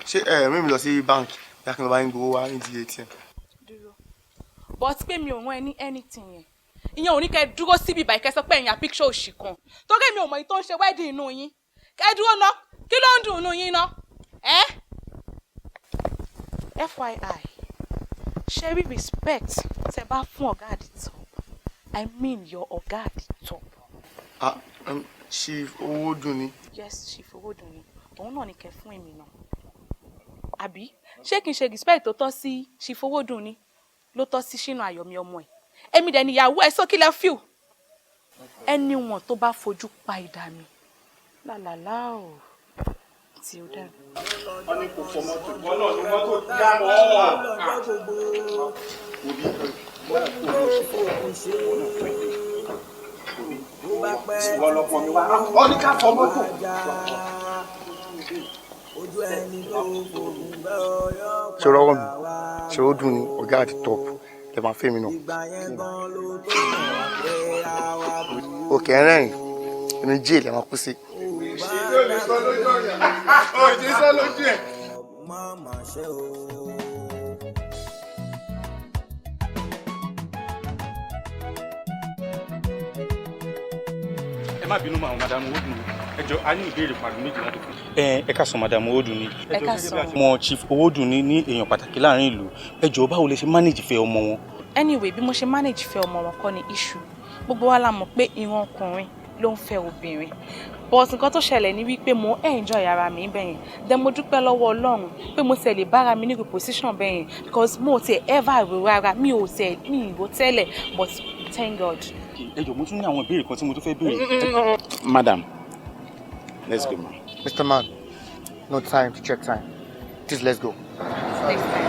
ṣé ẹ rìn mí lọ sí báńkì bí a kì í lọ bá yín gbowó wá ní di ATM? But pé mi ò rán ẹ ní anything yẹn, ìyẹn ò ní kẹ́ dúró síbi ìbàyí kẹ́ sọ pé ẹ̀yìn picture òṣì kan. Torí mi ò mọ̀ èyí tó ń ṣe wedding inú yín. Kẹ́ dúró ná, kí ló ń dùn inú yín ná? Ẹ́ FYI, ṣe rí respect tẹ bá fún ọ̀gá at the top, I mean your ọ̀gá at the top. Ah, Chief Owódùn ni. Yes, Chief Owódùn ni. Òun náà ni kẹ́ fún èmi náà. Àbí ṣé kí n ṣe respect tó tọ́ sí Chief Owódùn ni ló tọ́ sí Ṣínà Ayọ̀mí ọmọ ẹ̀? Èmi dẹ̀ níyàwó ẹ̀, sọ kí lẹ feel. Anyone tó bá fojú pa ìdá mi lálàlá o tí ó dá. Wọ́n ní kò fọ mọ́tò, ìwọ náà ní mọ́tò já mọ́. Ìwọ lọ pọn mi wá. Wọ́n ní ká fọ mọ́tò. Ṣé rọ́wọ́ mi? Ṣé ó dùn ní ọ̀gá àti top? Lè máa fẹ́ mi náà. Òkè ẹ̀rẹ́rìn, inú jail ẹ̀ máa kú sí. Ìṣèlú ò lè sọ lójú ọ̀yàn. Ò lè sọ lójú ẹ̀. Má ṣe o. Ẹ má bínú àwọn madam Owódùn, ẹ jọ̀ọ́, a ní ìbéèrè pàdé méjì láti fún. Ẹ ká sọ, madam Owódùn ni. Ẹ káàsán. Ọmọ Chief Owódùn ní èèyàn pàtàkì láàrin ìlú. Ẹ jọ̀ọ́, báwo lè ṣe manage fẹ́ ọmọ wọn? Anyway, bí mo ṣe manage fẹ́ ọmọ wọn kọ́ ni issue. Gbogbo wa la mọ̀ pé ìran ọkùnrin ló ń fẹ́ obìnrin, but nǹkan tó ṣẹlẹ̀ ni wípé mo enjoy ara mi bẹ́yẹn. Then mo dúpẹ́ lọ́wọ́ Ọlọ́run pé mo tiẹ̀ lè bára mi ní position bẹ́yẹn, because mo tiẹ̀ ever rò rárá, mi ò tiẹ̀ mi ì rò tẹ́lẹ̀, but thank God. Ẹ jọ̀ọ́, mo tún ní àwọn ìbéèrè kan tí mo tún fẹ́ béèrè. Madam, let's go, ma. Mr. Man, no time to check time. Please, let's go. Next time.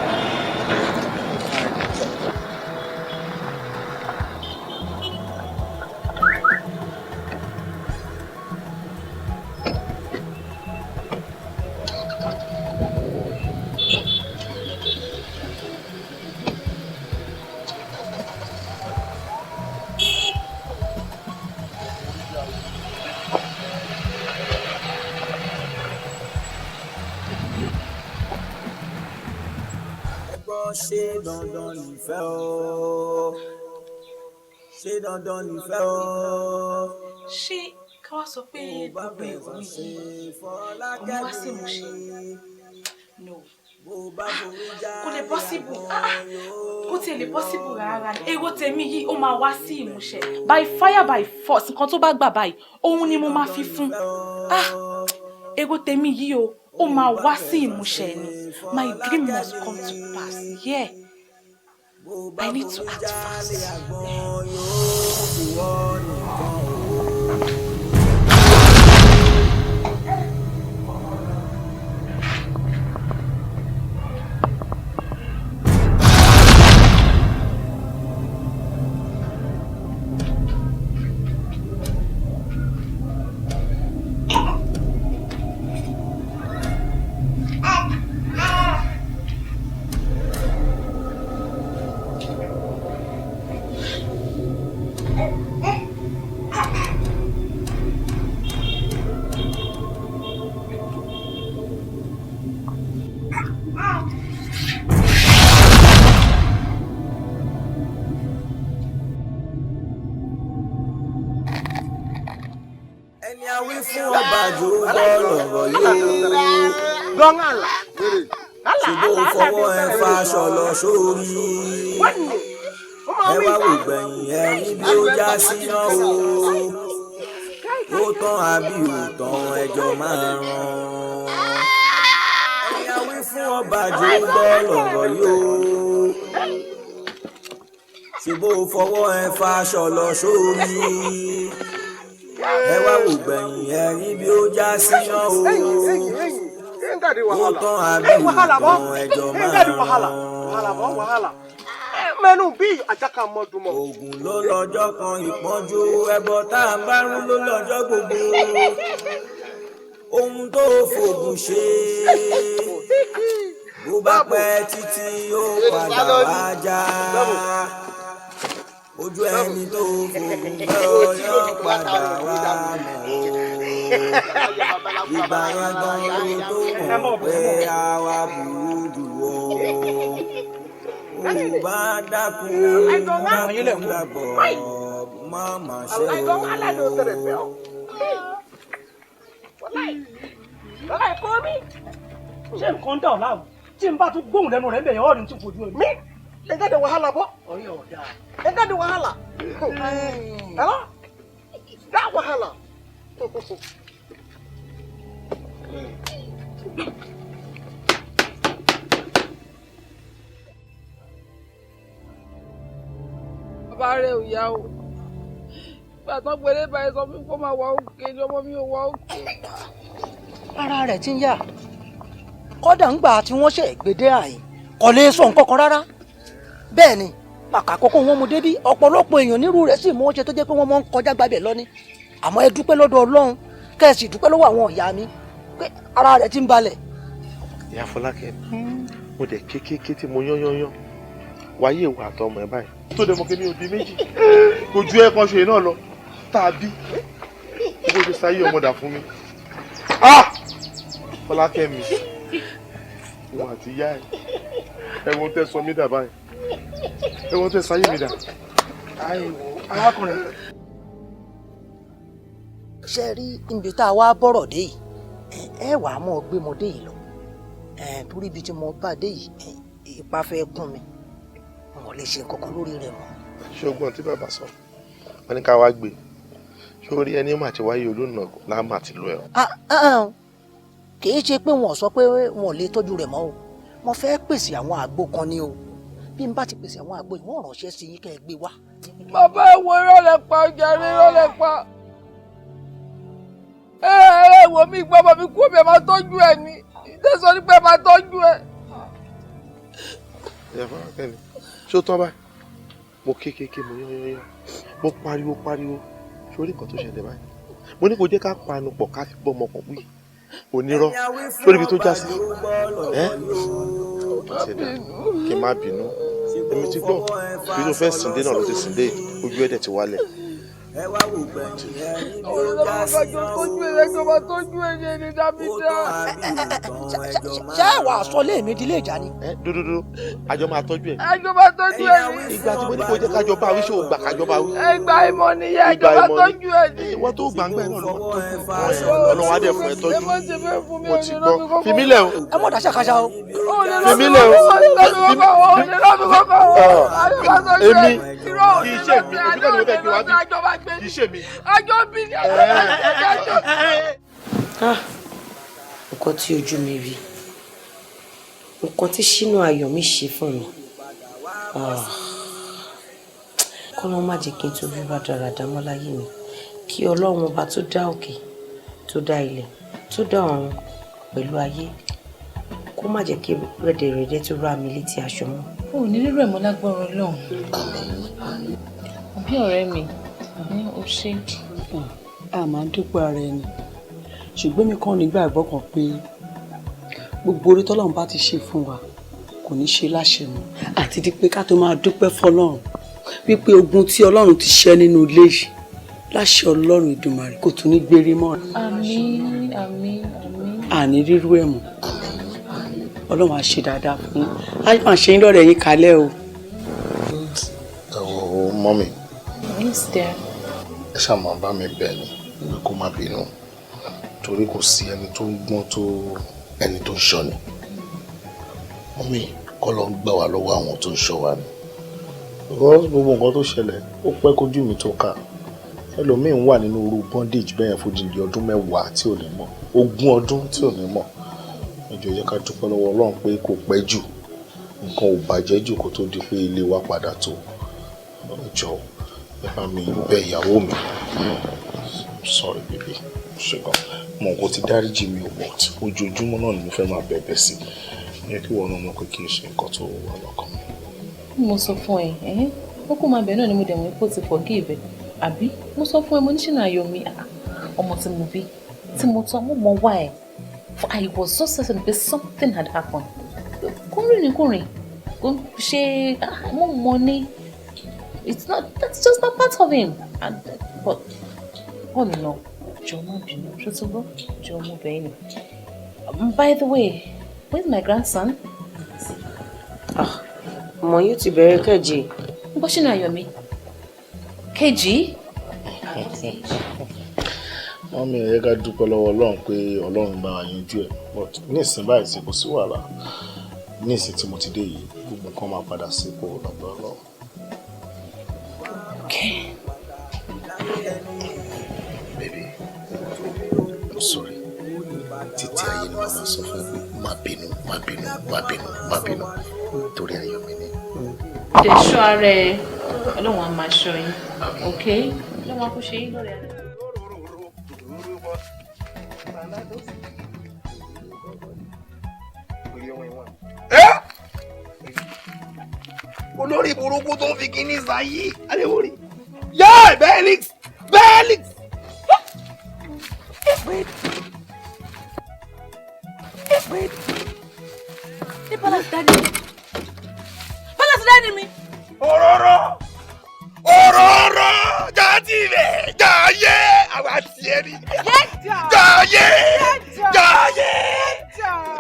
Ṣé dandan nífẹ̀ẹ́ o? Ṣé dandan nífẹ̀ẹ́ o? Ṣé ká wá sọ pé gbogbo èrò mi yìí kò ní wá sí ìmúṣẹ? No, kò lè possible. Ah, kò tiẹ̀ lè possible rárá ni. Èrò tèmi yìí, ó máa wá sí ìmúṣẹ by fire by force. Nǹkan tó bá gbà báyìí, òun ni mo máa fi fún. Ah, èrò tèmi yìí o, ó máa wá sí ìmúṣẹ ni. My dream must come to pass. Yeah, I need to act fast. Yeah. Ẹni a wí fún ọba jò gbọ́ lọ̀rọ̀ yóò. Ṣùgbọ́n fọwọ́ ẹ fa aṣọ lọ sórí. Ẹ wá wò gbẹ̀yìn ẹ níbi ó já sí náà o. Ó tán àbí ò tán, ẹjọ́ máa ràn. Ẹni a wí fún ọba jò gbọ́ lọ̀rọ̀ yóò. Ṣùgbọ́n fọwọ́ ẹ fa aṣọ lọ sórí. Ẹ wá wò gbẹ̀yìn ẹ níbi ó já sí náà o. Ó tán àbí ò tán, ẹjọ́ máa ràn. Mẹ́nu bí àjàkà mọ́dúnmọ́. Ògùn ló lọ́jọ́ kan ìpọ́njú, ẹbọ tá à ń bá rú ló lọ́jọ́ gbogbo. Ohun tó fògùn ṣe, bó bá pẹ́ títí ó padà wá já. Ojú ẹni tó fògùn gbọ́ yóò padà wá mọ̀ o. Ìgbà yẹn gan ló tó mọ̀ pé àwa burú jù o. Ò bá dákun dákun dàbọ̀ má má ṣe o. Ṣé nǹkan dà ọ́ láàmú? Tí n bá tún gbóhùn lẹ́nu rẹ̀ ń bẹ̀yẹ̀ ọ̀rìn tí fojú ẹ̀. Mi lè jáde wàhálà bọ́. Ọ̀rẹ́ ọ̀dà. Ẹ jáde wàhálà. Hello? Dá wàhálà. Bàbá rẹ̀ ò yá o. Ìgbà tán péré báyìí sọ fún kó máa wà òkè ni ọmọ mi ò wà òkè. Ara rẹ̀ ti ń yà, kọ́dà ń gbà tí wọ́n ṣe gbèdé àyè kò lè sọ nǹkan kan rárá. Bẹ́ẹ̀ ni pàkà àkọ́kọ́ wọn mú débí, ọ̀pọ̀lọpọ̀ èèyàn nírú rẹ̀ sì mú oúnjẹ tó jẹ́ pé wọ́n máa ń kọjá gbàbẹ̀ lọ́ní. Àmọ́ ẹ dúpẹ́ lọ́dọ̀ Ọlọ́run, kẹ́ ẹ sì dúpẹ́ lọ́wọ́ àwọn ìyá mi pé ara rẹ̀ ti ń balẹ̀. Ìyá Fọlákẹ́, mo dẹ̀ kékeré tí mo yán yán yán wáyé ìwà àtọmọ ẹ báyìí tó dẹ̀ mọ̀ kí mi ò di méjì kò ju ẹ kan ṣe náà lọ tàbí bó ṣe sáyé ọmọdà fún mi. Fọlákẹ́ mi, wọn àti ìyá ẹ, ẹ̀wọ̀n tẹ́ sọ mí dà báyìí, ẹ̀wọ̀n tẹ́ sáyé mi dà. Arákùnrin, ṣe rí ibi tá a wá bọ̀rọ̀ dé yìí, ẹ wàá mọ̀ gbé mo dé yìí lọ, torí ibi tí mo bá dé yìí ipa fẹ́ kún mi, n ò lè ṣe nǹkan kan lórí rẹ̀ mọ́. Ṣé o gbọ́n tí bàbá sọ? Wọ́n ní ká wá gbé. Ṣé o rí ẹni mà ti wáyé olóòna láàmà ti lọ ẹ̀? Kì í ṣe pé wọn ò sọ pé wọn ò lè tọ́jú rẹ̀ mọ́ o. Mo fẹ́ pèsè àwọn àgbo kan ni o. Bí n bá ti pèsè àwọn àgbo yìí, wọ́n ránṣẹ́ sí yín kẹ́ ẹ gbé wá. Bàbá ẹ wo irọ́ lẹ pa, ọjà rí irọ́ lẹ pa. Ẹ ẹ wò mí gbọ́, bàbá mi kú omi ẹ̀ máa tọ́jú ẹ ni. Ìtẹ̀sọ́ ni pé ẹ máa tọ́jú ẹ. Ìyá Fọlákẹ́ mi, ṣé ó tán báyìí? Mo kékeré, mo yán yán yán, mo pariwo pariwo. Ṣé orí nǹkan tó ṣẹlẹ̀ báyìí? Mo ní kó jẹ́ ká panu pọ̀ ká fi bọ́ ọmọkàn wí. Onírọ́ sórí ibi tó já sí. Ẹ́ ti dà kí n má bínú. Èmi ti gbọ́ bí tó fẹ́ sìndé náà ló ti sìndé, ojú ẹ̀dẹ̀ ti wálẹ̀. Ṣé wàá sọ lé mi di ilé ìjà ni. Dúdúdú, àjọ máa tọ́jú ẹ̀. Àjọ máa tọ́jú ẹ̀ ni. Ìgbà tí mo ní kó jẹ́ kájọ bá wí, ṣé o gbà kájọ bá wí? Ẹgbà ìmọ̀ nìyẹn, àjọ máa tọ́jú ẹ̀ ni. Ìwọ tó gbàngbà ẹ̀ náà ló máa tọ́jú ẹ̀. Ọlọ́run á dẹ̀ fún ẹ tọ́jú. Mo ti gbọ́. Fi mí lẹ̀ o. Ẹ mọ̀ dáṣà káṣá o. Fi mí lẹ̀ o. Èmi kì í ṣe mi, èmi kọ́ ni mo fẹ́ gbé wá bí. Kì í ṣe mi. Àjọ bí ni àjọ. Nǹkan tí ojú mi rí, nǹkan tí Ṣínà Ayọ̀ mi ṣe fún mi, kọ́lọ́ má jẹ́ kí n tó rí rádaràdá mọ́ láyé mi. Kí Ọlọ́run ọba tó dá òkè, tó dá ilẹ̀, tó dá ọ̀run pẹ̀lú ayé, kó má jẹ́ kí rẹ̀dẹ̀rẹ̀dẹ̀ tó rá mi létí aṣọ mọ́. O ò ní rírọ̀ ẹ̀ mọ́ lágbára Ọlọ́run. Bí ọ̀rẹ́ mi ní o ṣe. A máa ń dúpẹ́ ara ẹni, ṣùgbọ́n mi kàn nígbàgbọ́ kan pé gbogbo orí tọ́lọ́run bá ti ṣe fún wa kò ní ṣe láṣẹ mọ́, àti di pé ká tó máa dúpẹ́ fọlọ́run wípé ogun tí Ọlọ́run ti ṣẹ́ nínú ilé yìí láṣẹ Ọlọ́run Ìdùmarè kò tún ní gbérí mọ́. Àmín, àmín, àmín. Àní rírú ẹ̀ mọ́. Ọlọ́run á ṣe dáadáa fún yín, á máa ṣe yín lọ́rẹ̀ yín kalẹ̀ o. Ẹ wo mọ́mì. Yes, dear. Ẹ ṣáà máa bá mi bẹ̀ ni. Pé kó má bínú, torí kò sí ẹni tó ń gbọ́n tó ẹni tó ń ṣọ́ ni. Mummy, kọ́ ló ń gbà wá lọ́wọ́ àwọn tó ń ṣọ́ wa ni. Because gbogbo nǹkan tó ṣẹlẹ̀, ó pẹ́ kójú mi tó kà. Ẹlòmíín wà nínú irú bondage bẹ́ẹ̀ fún odidi ọdún 10 tí ò ní mọ̀, 20 ọdún tí ò ní mọ̀. Ẹ jọ̀ọ́, jẹ́ ká dúpẹ́ lọ́wọ́ Ọlọ́run pé kò pẹ́ jù, nǹkan ò bàjẹ́ jù kó tó di pé ilé wa padà tó. Ẹ jọ̀ọ́, ẹ bá mi bẹ̀ ìyàwó mi. I'm sorry, baby. Ṣùgbọ́n mo kò ti dáríjì mi ò, but ojoojúmọ́ náà ni mo fẹ́ máa bẹ̀bẹ̀ sí. Yẹ kí ìwọ náà mọ̀ pé kì í ṣe nǹkan tó wà lọ́kàn mi. Mo sọ fún ẹ, ẹ́ ó kó máa bẹ̀ náà ni. Mo dẹ̀ mọ̀ pé ó ti forgive ẹ, àbí? Mo sọ fún ẹ, mo ní Ṣínà ayọ̀ mi, ọmọ tí mo bí, tí mo tọ́, mo mọ̀ wá ẹ̀. For I was so certain pé something had happened. Kò rìnrìn kùnrin, kò ṣe mo mọ̀ ní. It's not, that's just not part of him. And, but all in all, jọ̀ọ́, má bínú, ṣó tó gbọ́? Jọ̀ọ́, mo bẹ̀ ẹ́ ni. By the way, where's my grandson? Ọmọ yóò ti bẹ̀rẹ̀ kẹ́jì. Ń gbọ́, Ṣínà ayọ̀ mi. Kejì? Mummy, ẹ ká dúpẹ́ lọ́wọ́ Ọlọ́run pé Ọlọ́run bá wa yanjú ẹ̀. But ní ìsìn báyìí tí kò sí wàhálà, ní ìsìn tí mo ti dé yìí, gbogbo nǹkan máa padà sípò lọ́gbọ́n Ọlọ́run. Okay. Baby, I'm sorry. Títí ayé ni màá sọ fún ẹ pé má bínú, má bínú, má bínú, má bínú, torí ayọ̀ mi ni. Dẹ̀ ṣọ́ ara ẹ, Ọlọ́run á máa ṣọ́ yín. Okay? Ọlọ́run á kó ṣe yín lọ́rẹ̀ẹ́ ara. Olórí burúkú tó ń fi kíní sáyé aléwórí yáà Felix, Felix. Ní palace daddy mi. Palace daddy mi. Òróró, òróró, jáde rẹ̀ jáyé, àwa tiẹ̀ ni jáyé, jáyé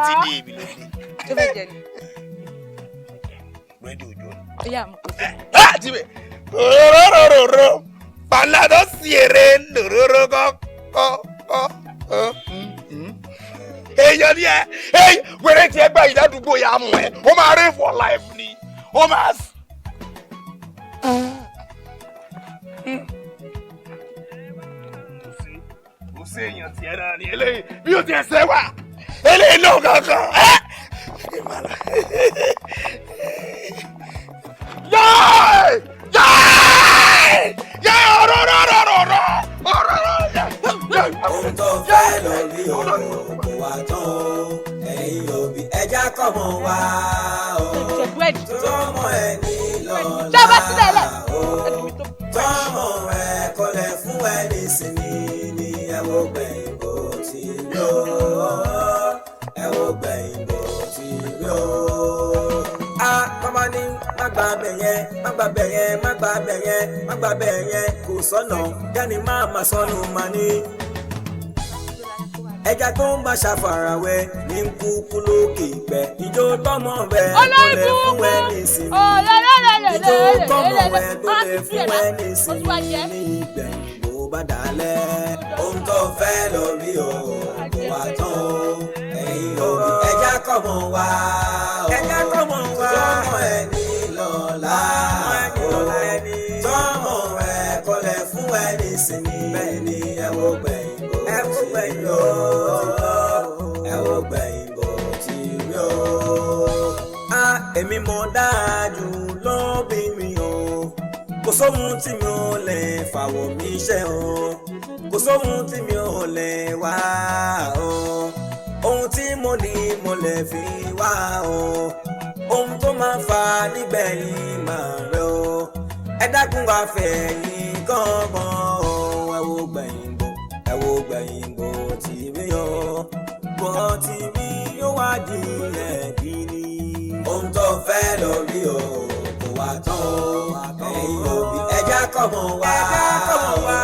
ti di èmi lóde. Tó fẹ́ jẹ ni. Búrẹ́dì òjò ni. Ó yà mọ̀ kó sí. Láti bẹ̀ òróró palado siere lòróró kọ́ kọ́ kọ́. Èèyàn ni ẹ, wẹ́rẹ́ tiẹ̀ gbà yìí ládùúgbò yà á mú ẹ, ó máa rí for life ni, ó máa. Kò sí èèyàn tiẹ̀ náà ni eléyìí bí o tiẹ̀ ṣe wà eléyìí náà kankan ẹ́. Yáì! Yáì! Yáì! Ọ̀rọ̀rọ̀rọ̀rọ̀! Ọ̀rọ̀rọ̀! Ohun tó fẹ́ lórí o kò wá tán o. Ẹ̀yin òbí, ẹja kọ́mọ wá o. Tọ́mọ ẹni lọ́la o. Tọ́mọ ẹ kọlẹ̀ fún ẹni sinmi ni. Ẹ wo gbẹ̀yìn bó ti rí o. Ẹ wo gbẹ̀yìn bó ti rí o. A kọ́mọ ní má gba bẹ̀ yẹn, má gba bẹ̀ yẹn, má gba bẹ̀ yẹn, má gba bẹ̀ yẹn, kò sọ́nà kẹ́ni má má sọnù má ní. Ẹja tó ń bá ṣàfarawé ní kúkú lókè ìgbẹ́. Ìjó tọmọ rẹ tó lè fún ẹ ní ìsinmi, ìjó tọmọ rẹ tó lè fún ẹ ní ìsinmi ní ìgbẹ̀yìn bó bá dalẹ̀. Ohun tó fẹ́ lórí o kò wá tán o. Ẹ̀yin òbí, ẹja kọ́mọ wá o. Ẹja kọ́mọ wá tọmọ ẹni lọ́la o. Tọmọ ẹ kọlẹ̀ fún ẹ ní ìsinmi bẹ́ẹ̀ ni. Ẹ wo gbẹ̀yìn bó ti rí o. Ẹ wo gbẹ̀yìn bó ti rí o. A èmi mọ̀ dájú lóbìnrin o. Kò sóhun tí mi ò lè fàwọ̀ mi ṣe o. Kò sóhun tí mi ò lè wá o. Ohun tí mo ní mo lè fi wá o. Ohun tó máa ń fa nígbẹ̀yìn máa rẹ o. Ẹ dákun, wá fẹ̀yìn kọ́gbọ́n o. Ẹ wo gbẹ̀yìn bò, ẹ wo gbẹ̀yìn bò tí rí o. Bó ti rí yóò wá di ẹ̀bí ni. Ohun tó fẹ́ lórí o kò wá tán o. Ẹ̀yin òbí, ẹja kọ́mọ wá. Ẹja kọ́mọ wá.